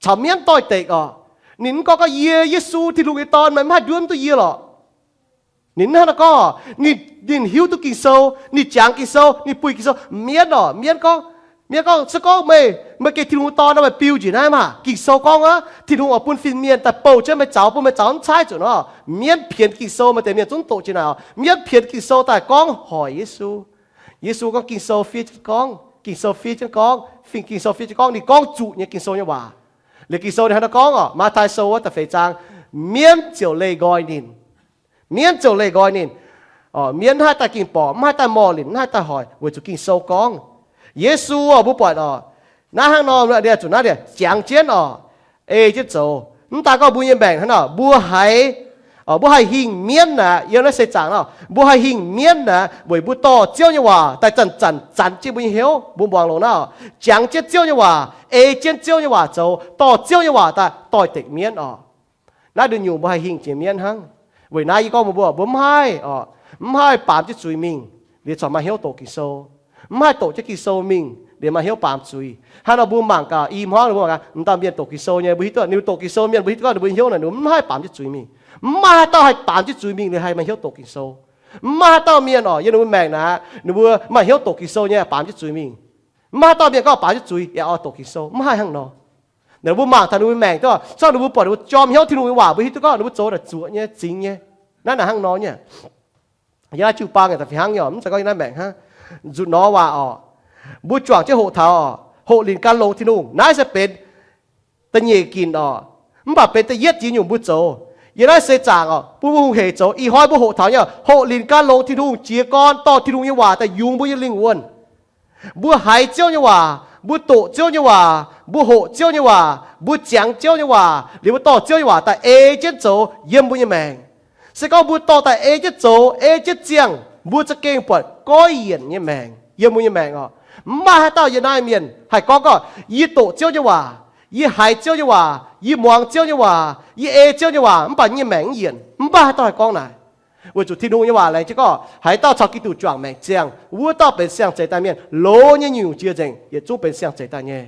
caux mienv doix-dekc oc. Ninh mv gorngv gorngv, Yie, Yesu, Tin-Hungh nyei Dorn, meih mv haih nduov mv duqv yie lorqc. Ninh mv hnangv naaiv gorngv, ninh, ninh hiuv duqv Ging-Sou, ninh jangx Ging-Sou, ninh buih Ging-Sou. Mienv oc, mienv gorngv, mienv gorngv, se gorngv meih, meih gengh Tin-Hungh Dorn nor, meih biu njiec naaiv maah! Ging-Sou gorngv aqv, Tin-Hungh oix bun fin-mienh daaih bouh jienv meih zaux, bun meih zaux mv caaiv zuqc nor. Mienv pienx Ging-Sou, maaih deix mienh zungv doqc jiex naaic oc. Mienv pienx Ging-Sou daaih gorngv hoic Yesu. Yesu gorngv, Ging-Sou fiev jienv gorngv, Ging-Sou fiev jienv gorngv, fingx Ging-Sou fiev jienv gorngv. Ninh gorngv zuqc nyei Ging-Sou nyei waac. Liuz Ging-Sou ninh hnangv naaiv gorngv oc, Matv^taai Sou wuov da'feix zaang, mienv ziouc leih nqoi ninh. Mienv ziouc leih nqoi ninh. Mienv mv haih daaih ging-borqc, mv haih daaih morh linc, mv haih daaih hoic, weic zuqc Ging-Sou gorngv. Yesu oc, mbuo buatc oc, naaiv hnangv nor, zuqc naaiv jangx jienv oc, ei jienv zoux. Mv daan gorngv mbuo nyei maengc hnangv nor, mbuo haiz, mbuo haih hingh mienv aqv. Yiem naaiv seix zaangc nor, mbuo haih hingh mienv aqv, weic mbuo dorh Ziouv nyei waac daaih zanc zanc zanc jienv mbuo nyei hnyouv. Mbuo muangx longx naaiv oc, jangx jienv Ziouv nyei waac, ei jienv Ziouv nyei waac zoux, dorh Ziouv nyei waac daaih doix-dekc mienv oc. Naaiv nduqc nyungc mbuo haih hingh jiex mienv hnangv. Weic naaiv yie gorngv mbuo, mbuo mv haih oc, mv haih baamz jienv zuiz mingh liuz corc maaih hnyouv doqc Ging-Sou. Mv haih doqc jienv Ging-Sou mingh liuz maaih hnyouv baamz zuiz. Hnangv nor mbuo mangc gaax, i hmuangv mbuo mangc gaax, m'dauh mienh doqc Ging-Sou nyei, mbuo hiuv duqv ninh mbuo doqc Ging-Sou mienh, mbuo hiuv duqv gorngv ninh mbuo hnyouv naaic ninh mbuo mv haih baamz jienv zuiz mingh. Mv maaih haaix dauh haih baamz jienv zuiz mingh liuz haih maaih hnyouv doqc Ging-Sou. Mv maaih haaix dauh mienh oc, yiem ninh mbuo maengc naaic, ninh mbuo maaih hnyouv doqc Ging-Sou nyei baamz jienv zuiz mingh. Mv maaih haaix dauh mienh gorngv baamz jienv zuiz yaac oix doqc Ging-Sou, mv haih hnangv nor. Ninh mbuo mangc taux ninh mbuo maengc duqv, se ninh mbuo buatc ninh mbuo jorm hnyouv Tin-Hungh nyei waac, mbuo hiuv duqv gorngv ninh mbuo zoux naaic zuoqc nyei, zingx nyei. Naaiv naaic hnangv nor nyei. Yiem naaiv jiu-baang yaac da'fih hnangv nyei oc, mv zeiz gorngv yiem naaiv maengc hnangv. Nzunc nor waac oc, mbuo juangc jienv hoqc taux oc, hoqc linc gan longx Tin-Hungh. Naaiv se benx da'nyeic ginc oc, mv baac benx da'yietv jiex nyungc mbuo zoux. Yiem naaiv seix zaangc oc, bun mbuo hungh hec zoux. Ih hnoi mbuo hoqc taux nyei, hoqc linc gan longx Tin-Hungh, jiez gorn dorh Tin-Hungh nyei waac daaih yungz mbuo nyei lingh wuonh. Mbuo haiz Ziouv nyei waac, mbuo doqc Ziouv nyei waac, mbuo hoqc Ziouv nyei waac, mbuo jangx Ziouv nyei waac, liuz mbuo dorh Ziouv nyei waac daaih ei jienv zoux yiem mbuo nyei maengc. Se gorngv mbuo dorh daaih ei jienv zoux, ei jienv ziangh, mbuo za'gengh buatc goiv yienc nyei maengc yiem mbuo nyei maengc oc. Mv maaih haaix dauh yiem naaiv mienh haih gorngv gorngv, yie doqc Ziouv nyei waac, yie haiz Ziouv nyei waac, yie muangx Ziouv nyei waac, yie ei Ziouv nyei waac, mv baac yie nyei maengc mv yienc. Mv maaih haaix dauh haih gorngv naaic. Weic zuqc Tin-Hungh nyei waac laengz jienv gorngv, haaix dauh caux Giduc juangc maengc ziangh, wuov dauh benx siang-zeix daaih mienh. Loz nyei nyungc-nyungc jiex nzengc yietc zungv benx siang-zeix daaih nyei.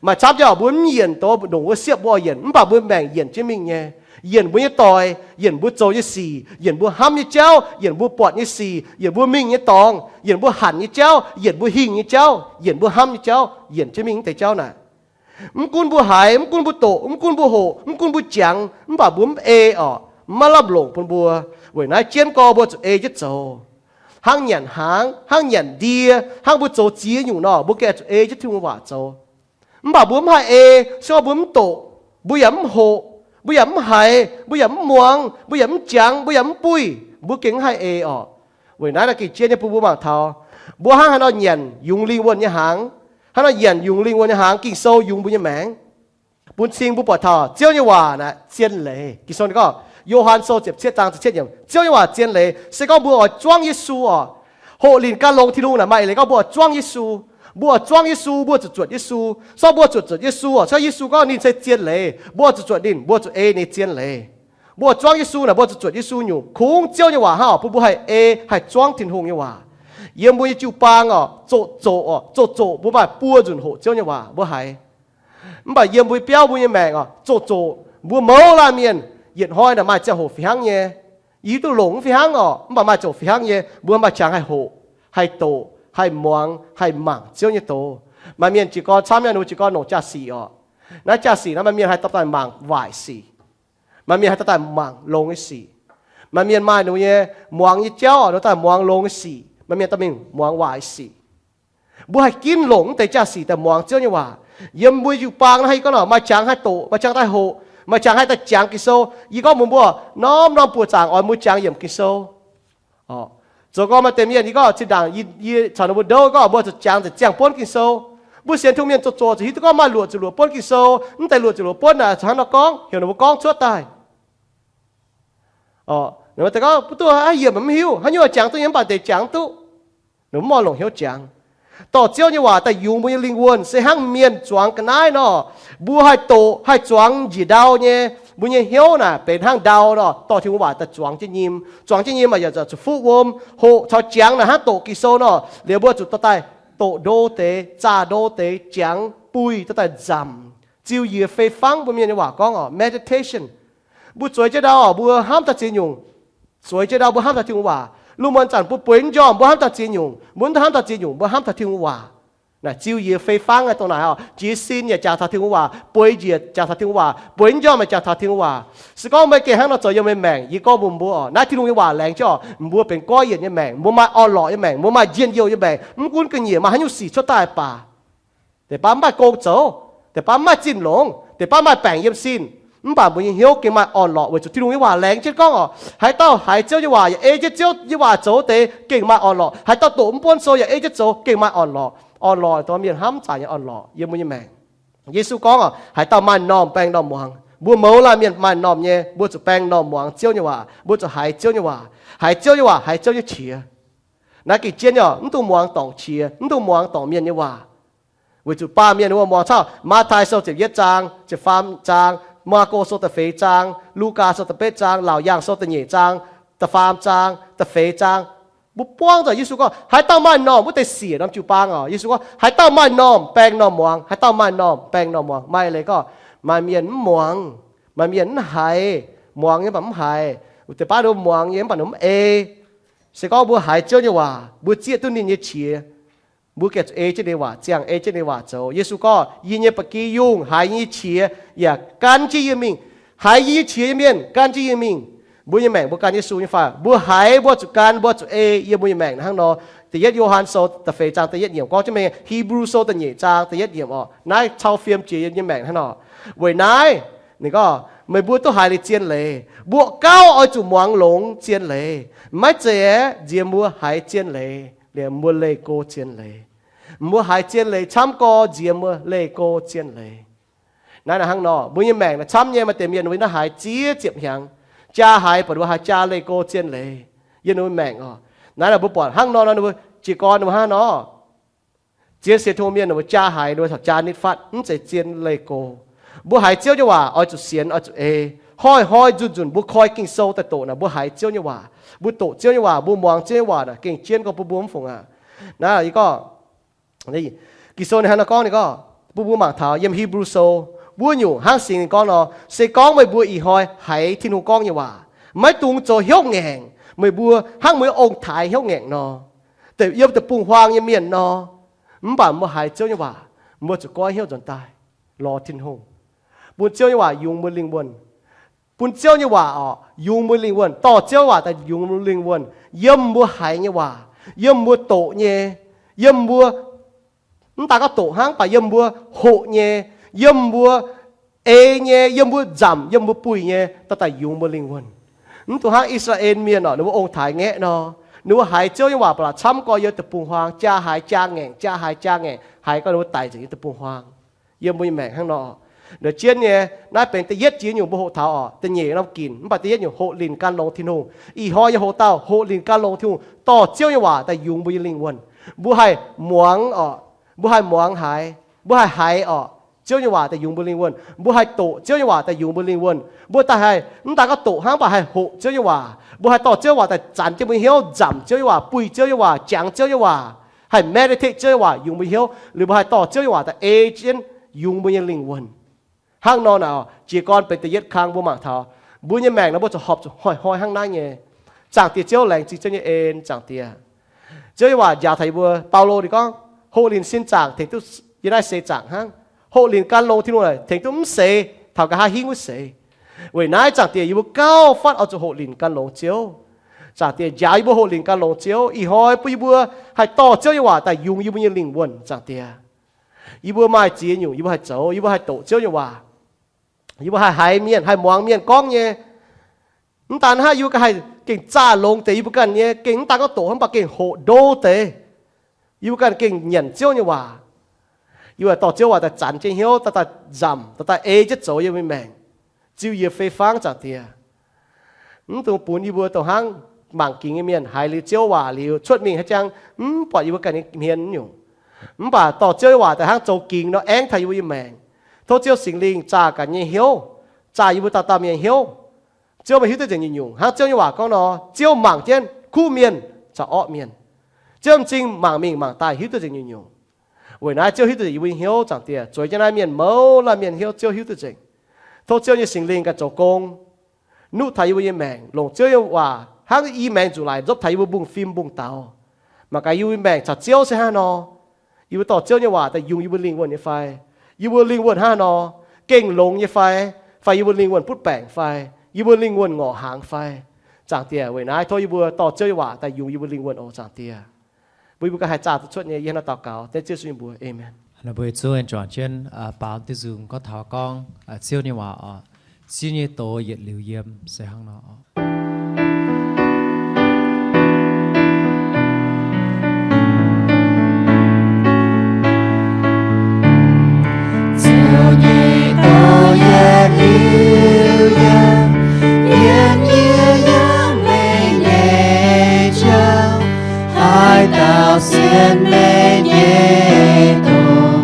Maaih camv jauv mbuo mv yienc doz ndongc wuov siepv mbuo oix yienc, mv baac mbuo maengc yienc jienv mingh nyei. Yienc mbuo nyei doic, yienc mbuo zoux nyei sic, yienc mbuo hnamv nyei jauv, yienc mbuo buatc nyei sic, yienc mbuo mingh nyei dorngx, yienc mbuo hanc nyei jauv, yienc mbuo hingh nyei jauv, yienc mbuo hnamv nyei jauv, yienc jienv mingh mv deix jauv naaic. Mv gunv mbuo haiz, mv gunv mbuo doqc, mv gunv mbuo hoqc, mv gunv mbuo jangx, mv baac mbuo mv ei orqc, maiv lamh longc bun mbuo. Weic naaiv jienv gorx mbuo zuqc ei jienv zoux. hnangv nyanc hnaangx, hnangv nyanc ndie, hnangv mbuo zoux ziex nyungc nor, mbuo gengh zuqc ei jienv Tin-Hungh nyei waac zoux. Mv baac mbuo mv haih ei, se gorngv mbuo mv doqc, mbuo yaac mv hoqc, mbuo yaac mv haiz, mbuo yaac mv muangx, mbuo yaac mv jangx, mbuo yaac mv buih, mbuo gengh mv haih ei orqc. Weic naaiv naaiv gengh jienv nyei bun mbuo mangc taux, mbuo hnangv haaix nor nyanc yungz lingh wuonh nyei hnaangx, hnangv nor nyanc yungz lingh wuonh nyei hnaangx, Ging-Sou yungz mbuo nyei maengc. Bun cing mbuo buatc taux Ziouv nyei waac naaic zien leiz. Ging-Sou gorngv, Yo^han Sou ziepc cietv zaang ziepc cietv yiemc, Ziouv nyei waac zien leiz. Se gorngv mbuo oix zuangv Yesu orqc, hoqc linc gan longx Tin-Hungh naaic maaih eix leiz gorngv mbuo oix zuangv Yesu. Mbuo oix zuangv Yesu, mbuo zuqc zuotc Yesu. Se gorngv mbuo zuqc zuotc Yesu orqc, se gorngv Yesu gorngv ninh se zien leiz, mbuo zuqc zuotc ninh, mbuo zuqc ei ninh zien leiz. Mbuo oix zuangv Yesu naaic, mbuo zuqc zuotc Yesu nyungc. Kungx Ziouv nyei waac hnangv orqc bun mbuo haih ei, haih zuangv Tin-Hungh nyei waac. Yiem mbuo nyei jiu-baang orqc, zoqc zoqc orqc, zoqc zoqc mbuo maaih buo nzunc hoqc Ziouv nyei waac mbuo haiz. Mv baac yiem mbuo biauv mbuo nyei maengc orqc, zoqc zoqc mbuo mouz laanh mienh, yietc hnoi naaic maaih ziangh hoc fih hnangv nyei. Yie hiuv duqv longc mv fih hnangv orqc, mv baac maaih ziangh hoc fih hnangv nyei, mbuo maaih qangx haih hoqc, haih doqc, haih muangx, haih mangc Ziouv nyei doz. Maaih mienh jiez gorn camv nyei, ninh mbuo jiez gorn longc jaa-sic orqc. Naaiv jaa-sic naaiv maaih mienh haih dorh daaih mangc waaic sic. Maaih mienh haih dorh daaih mangc longx nyei sic. Maaih mienh maaih ninh mbuo nyei muangx nyei jauv orqc, dorh daaih muangx longx nyei sic. Maaih mienh dorh mingh muangx waaic sic. Mbuo haih ginv longc mv deix jaa-sic daaih muangx Ziouv nyei waac. Yiem mbuo jiu-baang naaiv haih gorngv nor, maaih qangx haih doqc, maaih qangx haih hoqc, maaih qangx haih daaih jangx Ging-Sou. Yie gorngv mbuox mbuo, norm-norm buoz zaangc oix mbuo jangx yiemc Ging-Sou. Zoux gorngv maaih deix mienh yie gorngv zinh ndaangc yie caux ninh mbuo ndouv gorngv mbuo zuqc jangx nzengc ziangh buonv Ging-Sou. Mbuo sienx Tin-Hungh mienh zoqc zoqc zuqc hiuv duqv gorngv maaih luoqc zuqc luoqc buonv Ging-Sou, mv deix luoqc zuqc luoqc buonv naaic zuqc hnangv nor gorngv, heuc ninh mbuo gorngv cuotv daaih. Ninh mbuo gorngv, mv duqv, haaix yiemc mv hiuv, haaix nyungc jangx duqv nyei mv baac deix jangx mv duqv. Ninh mbuo mv oix longc hnyouv jangx. Dorh Ziouv nyei waac daaih yungz mbuo nyei lingh wuonh se hnangv mienh zuangx ga'naaiv nor. Mbuo haih doqc haih zuangx njiec ndau nyei. Mbuo nyei hnyouv naaic benx hnangv ndau nor, dorh Tin-Hungh waac daaih zuangx jienv nyim. Zuangx jienv nyim maaih yaac zuqc fuqv wuom, hoqc caux jangx naaic hnangv doqc Ging-Sou nor, liuz mbuo zuqc dorh daaih doqc ndo deix, zaah ndo deix, jangx buih dorh daaih nzamc, ziux yie fei fangv. Mbuo mienh nyei waac gorngv orqc, meditation. Mbuo zueiz jienv ndau orqc, mbuo hnamv taux ziex nyungc. Zueiz jienv ndau mbuo hnamv taux Tin-Hungh waac. Lungh muonz zanc mbuo bueix njormh mbuo hnamv taux ziex nyungc, mbuo mv hnamv taux ziex nyungc, mbuo hnamv taux Tin-Hungh waac. Naaic ziux yie fei fangv dongh naaic orqc, jiez sin yaac jaax taux Tin-Hungh waac, bueix njiec jaax taux Tin-Hungh waac, bueix njormh yaac jaax taux Tin-Hungh waac. Se gorngv meih gengh hnangv nor zoux yiem meih maengc, yie gorngv mbuox mbuo orqc, naaiv Tin-Hungh nyei waac laengz jienv orqc, mbuo benx goiv yienc nyei maengc, mbuo maaih orn-lorqc nyei maengc, mbuo maaih njien-youh nyei maengc, mv gunv ga'nyiec maaih haaix nyungc sic cuotv daaih baac. Deix baav mv maaih gong zoux, deix baav mv maaih zinh longx, deix baav mv maaih baengc yiem sin, mv baac mbuo nyei hnyouv gengh maaih orn-lorqc weic zuqc Tin-Hungh nyei waac laengz jienv gorngv orqc, haaix dauh haiz Ziouv nyei waac yaac ei jienv Ziouv nyei waac zoux deix gengh maaih orn-lorqc. Haiz dauh doqc mv buonv sou yaac ei jienv zoux gengh maaih orn-lorqc. Orn-lorqc dongh mienh hnamv zaaic nyei orn-lorqc yiem mbuo nyei maengc. Yesu gorngv orqc, haaix dauh maaih normh baeng normh muangx. Mbuo mouz laanh mienh maaih normh nyei, mbuo zuqc baeng normh muangx Ziouv nyei waac, mbuo zuqc haiz Ziouv nyei waac. Haiz Ziouv nyei waac, haiz Ziouv nyei qiex. Naaiv gengh jienv nyei orqc, mv dungx muangx dorngc qiex, mv dungx muangx dorngc mienh nyei waac. Weic zuqc baamh mienh wuov muangx caux Matv^tai Sou ziepc yietv zaang, ziepc faam zaang, Maako Sou da'feix zaang, Lugaa Sou da'betv zaang, Laauc Yaangh Sou da'nyeic zaang, da'faam zaang, da'feix zaang. Mbuo buangv nzengc Yesu gorngv, haaix dauh maaih normh, wuov deix siec norm jiu-baang orqc. Yesu gorngv, haaix dauh maaih normh baeng normh muangx, haaix dauh maaih normh baeng normh muangx. Maaih leiz gorngv, maaih mienh mv muangx, maaih mienh mv haiz, muangx nyei mv baac mv haiz. Deix baav ninh muangx nyei mv baac ninh mv ei. Se gorngv mbuo haiz Ziouv nyei waac, mbuo zieqv duqv ninh nyei qiex, mbuo gengh zuqc ei jienv ninh waac ziangh, ei jienv ninh waac zoux. Yesu gorngv, yie nyei ba'gi yungh haiz yie nyei qiex yaac gan jienv yie mingh. Haiz yie nyei qiex nyei mienh gan jienv yie mingh. Mbuo nyei maengc mbuo gan Yesu nyei fai? Mbuo haiz mbuo zuqc gan, mbuo zuqc ei yiem mbuo nyei maengc hnangv nor. Da'yietv Yo^han Sou da'feix zaang da'yietv yiemc gorngv jienv mbuo nyei, Hipv^lu Sou da'nyeic zaang da'yietv yiemc orqc, naaiv cau fiem jiex yiem nyei maengc hnangv nor. Weic naaiv, ninh gorngv, meih mbuo duqv haiz liuz zien leiz, mbuo gauh oix zuqc muangx longx zien leiz. Maiv zeiz aeqv, nziex mbuo haiz zien leiz liuz mbuo leih go zien leiz. Mbuo haiz zien leiz camv gorx nziex mbuo leih go zien leiz. Naaiv naaic hnangv nor, mbuo nyei maengc naaic camv nyei, maaih deix mienh mbuo naaiv haiz ziex ziepc hnyangx, jaa haiz buatc ninh mbuo haiz jaa leih go zien leiz yiem ninh mbuo maengc orqc. Naaiv naaic mbuo buatc hnangv nor nor, ninh mbuo jiez gorn ninh mbuo hnangv nor. Zien sienx Tin-Hungh mienh ninh mbuo jaa haiz ninh mbuo taux jaa nitv fatv, mv zeiz zien leih go. Mbuo haiz Ziouv nyei waac oix zuqc sienx oix zuqc ei. Hnoi-hnoi nzunc-nzunc mbuo koi Ging-Sou daaih doqc naaic, mbuo haiz Ziouv nyei waac, mbuo doqc Ziouv nyei waac, mbuo muangx Ziouv nyei waac naaic, gengh jienv gorngv bun mbuo mv fungc aqv. Naaiv yie gorngv, Ging-Sou ninh hnangv nor gorngv, ninh gorngv bun mbuo mangc taux yiem Hipv^lu Sou, wuov nyungc hnangv singx ninh gorngv nor, se gorngv meih mbuo ih hnoi haiz Tin-Hungh gorngv nyei waac, maiv dungx zoux hnyouv ngaengc, meih mbuo hnangv meih ong-taaix hnyouv ngaengc nor, deix yiem deic-bung-huaang nyei mienh nor, mv baac mbuo haiz Ziouv nyei waac, mbuo zuqc goiv hnyouv nzuonx daaih lorz Tin-Hungh, bun Ziouv nyei waac yungz mbuo lingh wuonh. Bun Ziouv nyei waac orqc yungz mbuo lingh wuonh, dorh Ziouv waac daaih yungz mbuo lingh wuonh, yiem mbuo haiz nyei waac, yiem mbuo doqc nyei, yiem mbuo mv daaih gorngv doqc hnangv, mv baac yiem mbuo hoqc nyei, yiem mbuo ei nyei, yiem mbuo nzamc, yiem mbuo buih nyei, dorh daaih yungz mbuo lingh wuonh. Mv dungx hnangv I^saa^laa^en Mienh orqc, ninh mbuo ong-taaix ngaeqv nor, ninh mbuo haiz Ziouv nyei waac ba'laqc camv gorx youz deic-bung-huaang, jaa haiz jaa ngaengc, jaa haiz jaa ngaengc, haiz gorngv ninh mbuo daic nzengc nyei deic-bung-huaang. Yiem mbuo nyei maengc hnangv nor, ndoqc jienv nyei. Naaiv benx da'yietv jiex nyungc mbuo hoqc taux orqc, da'nyeic norm ginc, mv baac da'yietv nyungc hoqc linc gan longx Tin-Hungh. Ih hnoi yie hoqc dauh hoqc linc gan longx Tin-Hungh, dorh Ziouv nyei waac daaih yungz mbuo nyei lingh wuonh. Mbuo haih muangx orqc, mbuo haih muangx haiz, mbuo haih haiz orqc Ziouv nyei waac daaih yungz mbuo lingh wuonh. Mbuo haih doqc Ziouv nyei waac daaih yungz mbuo lingh wuonh. Mbuo daaih haih mv daaih gorngv doqc hnangv, mv baac haih hoqc Ziouv nyei waac. Mbuo haih dorh Ziouv nyei waac daaih zanc jienv mbuo hnyouv, nzamc Ziouv nyei waac, buih Ziouv nyei waac, jangx Ziouv nyei waac, haih meditate Ziouv nyei waac yungz mbuo hnyouv, liuz mbuo haih dorh Ziouv nyei waac daaih ei jienv yungz mbuo nyei lingh wuonh. Hnangv nor naaic, jiez gorn benx da'yietv kang mbuo mangc taux mbuo nyei maengc nor mbuo zuqc horpc zuqc hnoi-hnoi hnangv naaiv nyei. Zaangc Diex Ziouv, laengz zingh Ziouv nyei en, Zaangc Diex. Ziouv nyei waac njaaux taux yie mbuo, Baulo ninh gorngv, hoqc linc sin zaangc tengx duqv yiem naaiv seix zaangc hnangv. Hoqc linc gan longx Tin-Hungh tengx duqv mv seix, taux nqa'haav hingv wuov seix. Weic naaiv Zaangc Diex, yie mbuo gauh fatv oix zuqc hoqc linc gan longx Ziouv. Zaangc Diex, njaaux yie mbuo hoqc linc gan longx Ziouv. Ih hnoi bun yie mbuo haih dorh Ziouv nyei waac daaih yungz yie mbuo nyei lingh wuonh, Zaangc Diex. Yie mbuo maaih ziex nyungc yie mbuo haih zoux, yie mbuo haih doqc Ziouv nyei waac. Yie mbuo haih haiz mienh, haih muangx mienh gorngv nyei. Mv daan hnangv, yie mbuo ganh haih gengh zaah longx deix yie mbuo ganh nyei, gengh mv daan gorngv doqc hnangv, mv baac gengh hoqc ndo deix. Yie mbuo ganh gengh nyanc Ziouv nyei waac. Yie mbuo dorh Ziouv waac daaih zanc jienv hnyouv, daaih daaih nzamc, daaih daaih ei jienv zoux yie mbuo nyei maengc, ziux yie fei fangv, Zaangc Diex. Mv dungx bun yie mbuo dongh hnangv mangc gingx nyei mienh haiz liuz Ziouv waac liuz cuotv mingh haaix jangx mv buatc yie mbuo ganh nyei hmien nyungc. Mv baac dorh Ziouv nyei waac daaih hnangv zoux gingx nor aengv taux yie mbuo nyei maengc. Tov Ziouv Singx Lingh zaah ganh nyei hnyouv, zaah yie mbuo dauh dauh mienh hnyouv. Ziouv meih hiuv duqv nzengc nyungc-nyungc. Hnangv Ziouv nyei waac gorngv nor, Ziouv mangc jienv kuv mienh caux orqv mienh. Ziouv m'zing mangc mingh mangc daaih hiuv duqv nzengc nyungc-nyungc. Weic naaiv Ziouv hiuv duqv nzengc yie mbuo nyei hnyouv, Zaangc Diex. Zueiz jienv naaiv mienh mouz laanh mienh hnyouv Ziouv hiuv duqv nzengc. Tov Ziouv nyei Singx Lingh ganh zoux gong, nuqv taux yie mbuo nyei maengc, longc Ziouv nyei waac hnangv i maengx nzuqc laaix nzopv taux yie mbuo mbungv fim mbungv daux. Mangc gaax yie mbuo nyei maengc caux Ziouv se hnangv nor. Yie mbuo dorh Ziouv nyei waac daaih yungz yie mbuo lingh wuonh nyei fai? Yie mbuo lingh wuonh hnangv nor, gengh longx nyei fai? Fai yie mbuo lingh wuonh butv baengc fai? Yie mbuo lingh wuonh ngorc hnaangx fai? Zaangc Diex, weic naaiv tov yie mbuo dorh Ziouv nyei waac daaih yungz yie mbuo lingh wuonh oc, Zaangc Diex. Mbuo yie mbuo ganh haih zaah duqv cuotv nyei. Yie hnangv naaiv daux gaux dengv Ziouv Yesu nyei mbuox. Aamen. Mbuo zuov juangc jienv baaux diuh nzung gorngv taux gorngv Ziouv nyei waac oc. Ziouv nyei doz yietc liuz yiem se hnangv nor oc. Ziouv nyei doz yietc liuz yiem, yiem yie yiem meih nyei jauv. Haaix dauh sienx meih nyei doz,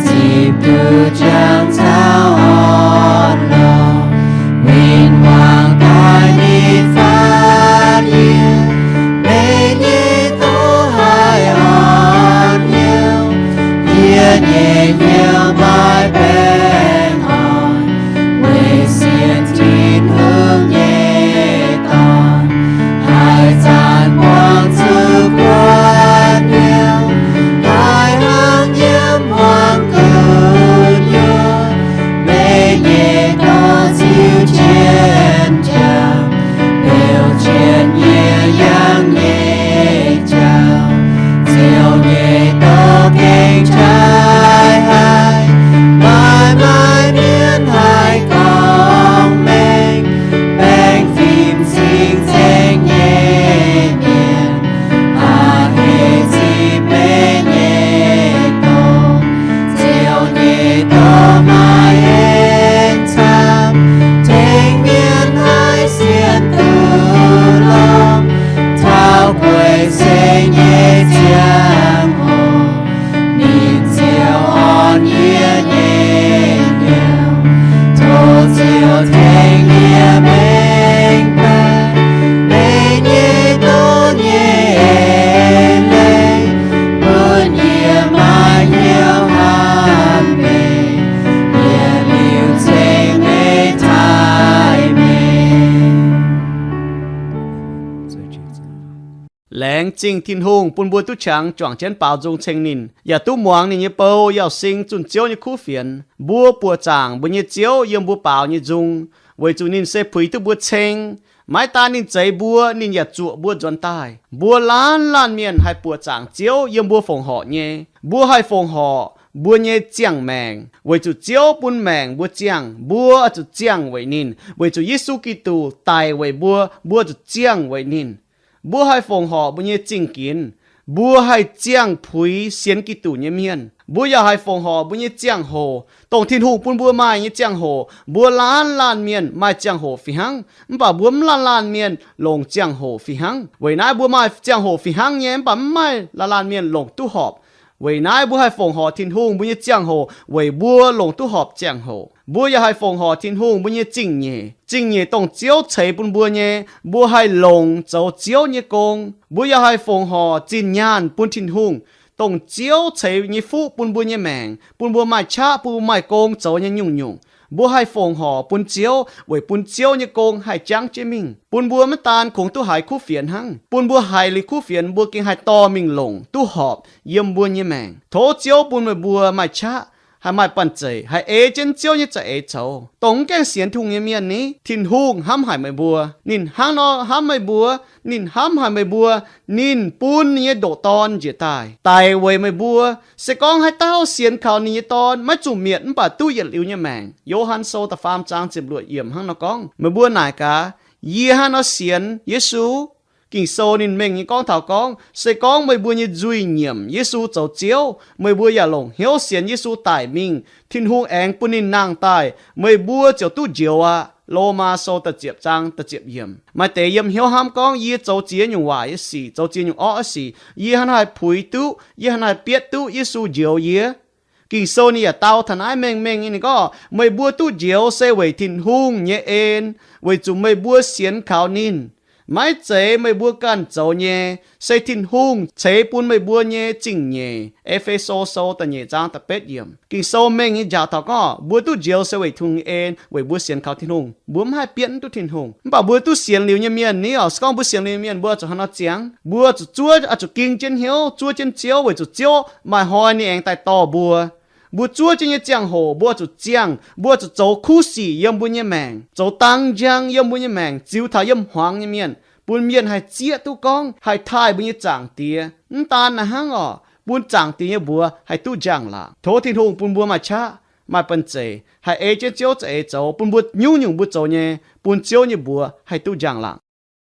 zipv duqv jangx caux orn-lorqc. Win-wangc daaih nitv fatv yie, meih nyei doz haih orn hnyouv. Yie nyei hnyouv maiv baengh orn, weic sienx Tin-Hungh nyei Dorn, haih zanc buangh zuqc kuotv hnyouv, haih hnangv yiem hmuangx gu'nyuoz. Meih nyei doz ziux jienv jangx, beuv jienv yie yangh nyei jauv. Ziouv nyei doz gengh qaqai haic, maaih maaih mienh haih gorngv mengh, baengh fim cing-nzengc nyei mienh, aqc hec zipv meih nyei doz. Ziouv nyei doz maaih en camv, tengx mienh haih sienx duqv longx. Taux guei ceng nyei ziangh hoc, ninh ziouc orn yie nyei hnyouv. Tov Ziouv tengx yie mengh baeqc meih nyei doz nyei eix leiz, bun yie maaih hnyouv hnamv meih, yietc liuz ceng meih taaih meih. Laengz zingh Tin-Hungh bun mbuo duqv qangx juangc jienv baaux nzung ceng ninh, yaac duqv muangx ninh nyei bou, yaac sing zunh Ziouv nyei kuv fienx. Mbuo buoqc zaangc mbuo nyei Ziouv yiem mbuo baaux nyei nzung, weic zuqc ninh se puix duqv mbuo ceng, Maiv daan ninh zeix mbuo, ninh yaac zuoqc mbuo nzuonx daaih. Mbuo laanh laanh mienh haih buoqc zaangc Ziouv yiem mbuo fongc horc nyei. Mbuo haih fongc horc mbuo nyei ziangh maengc, weic zuqc Ziouv bun maengc mbuo ziangh, mbuo zuqc ziangh weic ninh. Weic zuqc Yesu Giduc daic weic mbuo, mbuo zuqc ziangh weic ninh. Mbuo haih fongc horc mbuo nyei zingh ginx, mbuo haih ziangh puix sienx Giduc nyei mienh. Mbuo yaac haih fongc horc mbuo nyei ziangh hoc, dongh Tin-Hungh bun mbuo maaih nyei ziangh hoc. Mbuo laanh laanh mienh maaih ziangh hoc fih hnangv, mv baac mbuo mv laanh laanh mienh longc ziangh hoc fih hnangv. Weic naaiv mbuo maaih ziangh hoc fih hnangv nyei, mv baac mv maaih laanh laanh mienh longc duqv horpc. Weic naaiv mbuo haih fongc horc Tin-Hungh mbuo nyei ziangh hoc weic mbuo longc duqv horpc ziangh hoc. Mbuo yaac haih fongc horc Tin-Hungh mbuo nyei zingh nyeic. Zingh nyeic dongh Ziouv ceix bun mbuo nyei, mbuo haih longc zoux Ziouv nyei gong. Mbuo yaac haih fongc horc zinh nyaanh bun Tin-Hungh, dongh Ziouv ceix nyei fuqv bun mbuo nyei maengc, bun mbuo maaih qaqv, bun mbuo maaih gong zoux nyei nyungc-nyungc. Mbuo haih fongc horc bun Ziouv weic bun Ziouv nyei gong haih jangv jienv mingh, bun mbuo maiv daan kungx duqv haiz kuv fienx hnangv, bun mbuo haiz liuz kuv fienx mbuo gengh haih dorh mingh longc duqv horpc yiem mbuo nyei maengc. Tov Ziouv bun meih mbuo maaih qaqv, haih maaih banh-zeic, haih ei jienv Ziouv nyei za'eix coux. Dongh mv gaengh sienx Tin-Hungh nyei mienh ni, Tin-Hungh hnamv haic meih mbuo. Ninh hnangv nor hnamv meih mbuo. Ninh hnamv haic meih mbuo. Ninh bun ninh nyei ndoqc Dorn njiec daaih daic weic meih mbuo. Se gorngv haaix dauh sienx kaux ninh nyei Dorn maiv zuqc mietc mv baac duqv yietc liuz nyei maengc. Yo^han Sou da'faam zaang ziepc luoqc yiemc hnangv nor gorngv. Meih mbuo naaic gaax, yie hnangv nor sienx Yesu. Ging-Sou ninh mengh nyei gorngv taux gorngv, se gorngv meih mbuo nyei nzuih nyiemc Yesu zoux Ziouv, meih mbuo yaac longc hnyouv sienx Yesu daic mingh, Tin-Hungh aengx bun ninh nangh daaih, meih mbuo ziouc duqv njoux aqv. Lomaa Sou da'ziepc zaang da'ziepc yiemc. Maaih deix yiem hnyouv hnamv gorngv, yie zoux ziex nyungc waaic nyei sic, zoux ziex nyungc orqv nyei sic, yie hnangv haih puix duqv, yie hnangv haih bietv duqv Yesu njoux yie. Ging-Sou ninh yaac dau taux naaiv mengh mengh nyei, ninh gorngv, meih mbuo duqv njoux se weic Tin-Hungh nyei en, weic zuqc meih mbuo sienx kaux ninh. Maiv zeiz meih mbuo ganh zoux nyei, se Tin-Hungh ceix bun meih mbuo nyei zingh nyeic. E^fe^so Sou da'nyeic zaang da'betv yiemc. Ging-Sou mengh nyei njaaux taux gorngv, mbuo duqv njoux se weic Tin-Hungh nyei en, weic mbuo sienx kaux Tin-Hungh. Mbuo mv haih bietv mv duqv Tin-Hungh. Mv baac mbuo duqv sienx liuz nyei mienh ni oc, se gorngv mbuo sienx liuz nyei mienh, mbuo zuqc hnangv nor ziangx. Mbuo zuqc zuov, zuqc ging jienv hnyouv, zuov jienv Ziouv, weic zuqc Ziouv maaih hnoi ninh aengx daaih dorh mbuo. Mbuo zuov jienv nyei ziangh hoc mbuo zuqc ziangh, mbuo zuqc zoux kuv sic yiem mbuo nyei maengc, zoux dang njang yiem mbuo nyei maengc, ziux taux yiem hmuangx nyei mienh, bun mienh haih zieqv duqv gorngv haih taaih mbuo nyei Zaangc Diex. Mv daan naaiv hnangv oc, bun Zaangc Diex nyei mbuox haih duqv njang-laangc. Tov Tin-Hungh bun mbuo maaih qaqv, maaih banh zeic, haih ei jienv Ziouv za'eix zoux, bun mbuo nyungc-nyungc mbuo zoux nyei, bun Ziouv nyei mbuox haih duqv njang-laangc.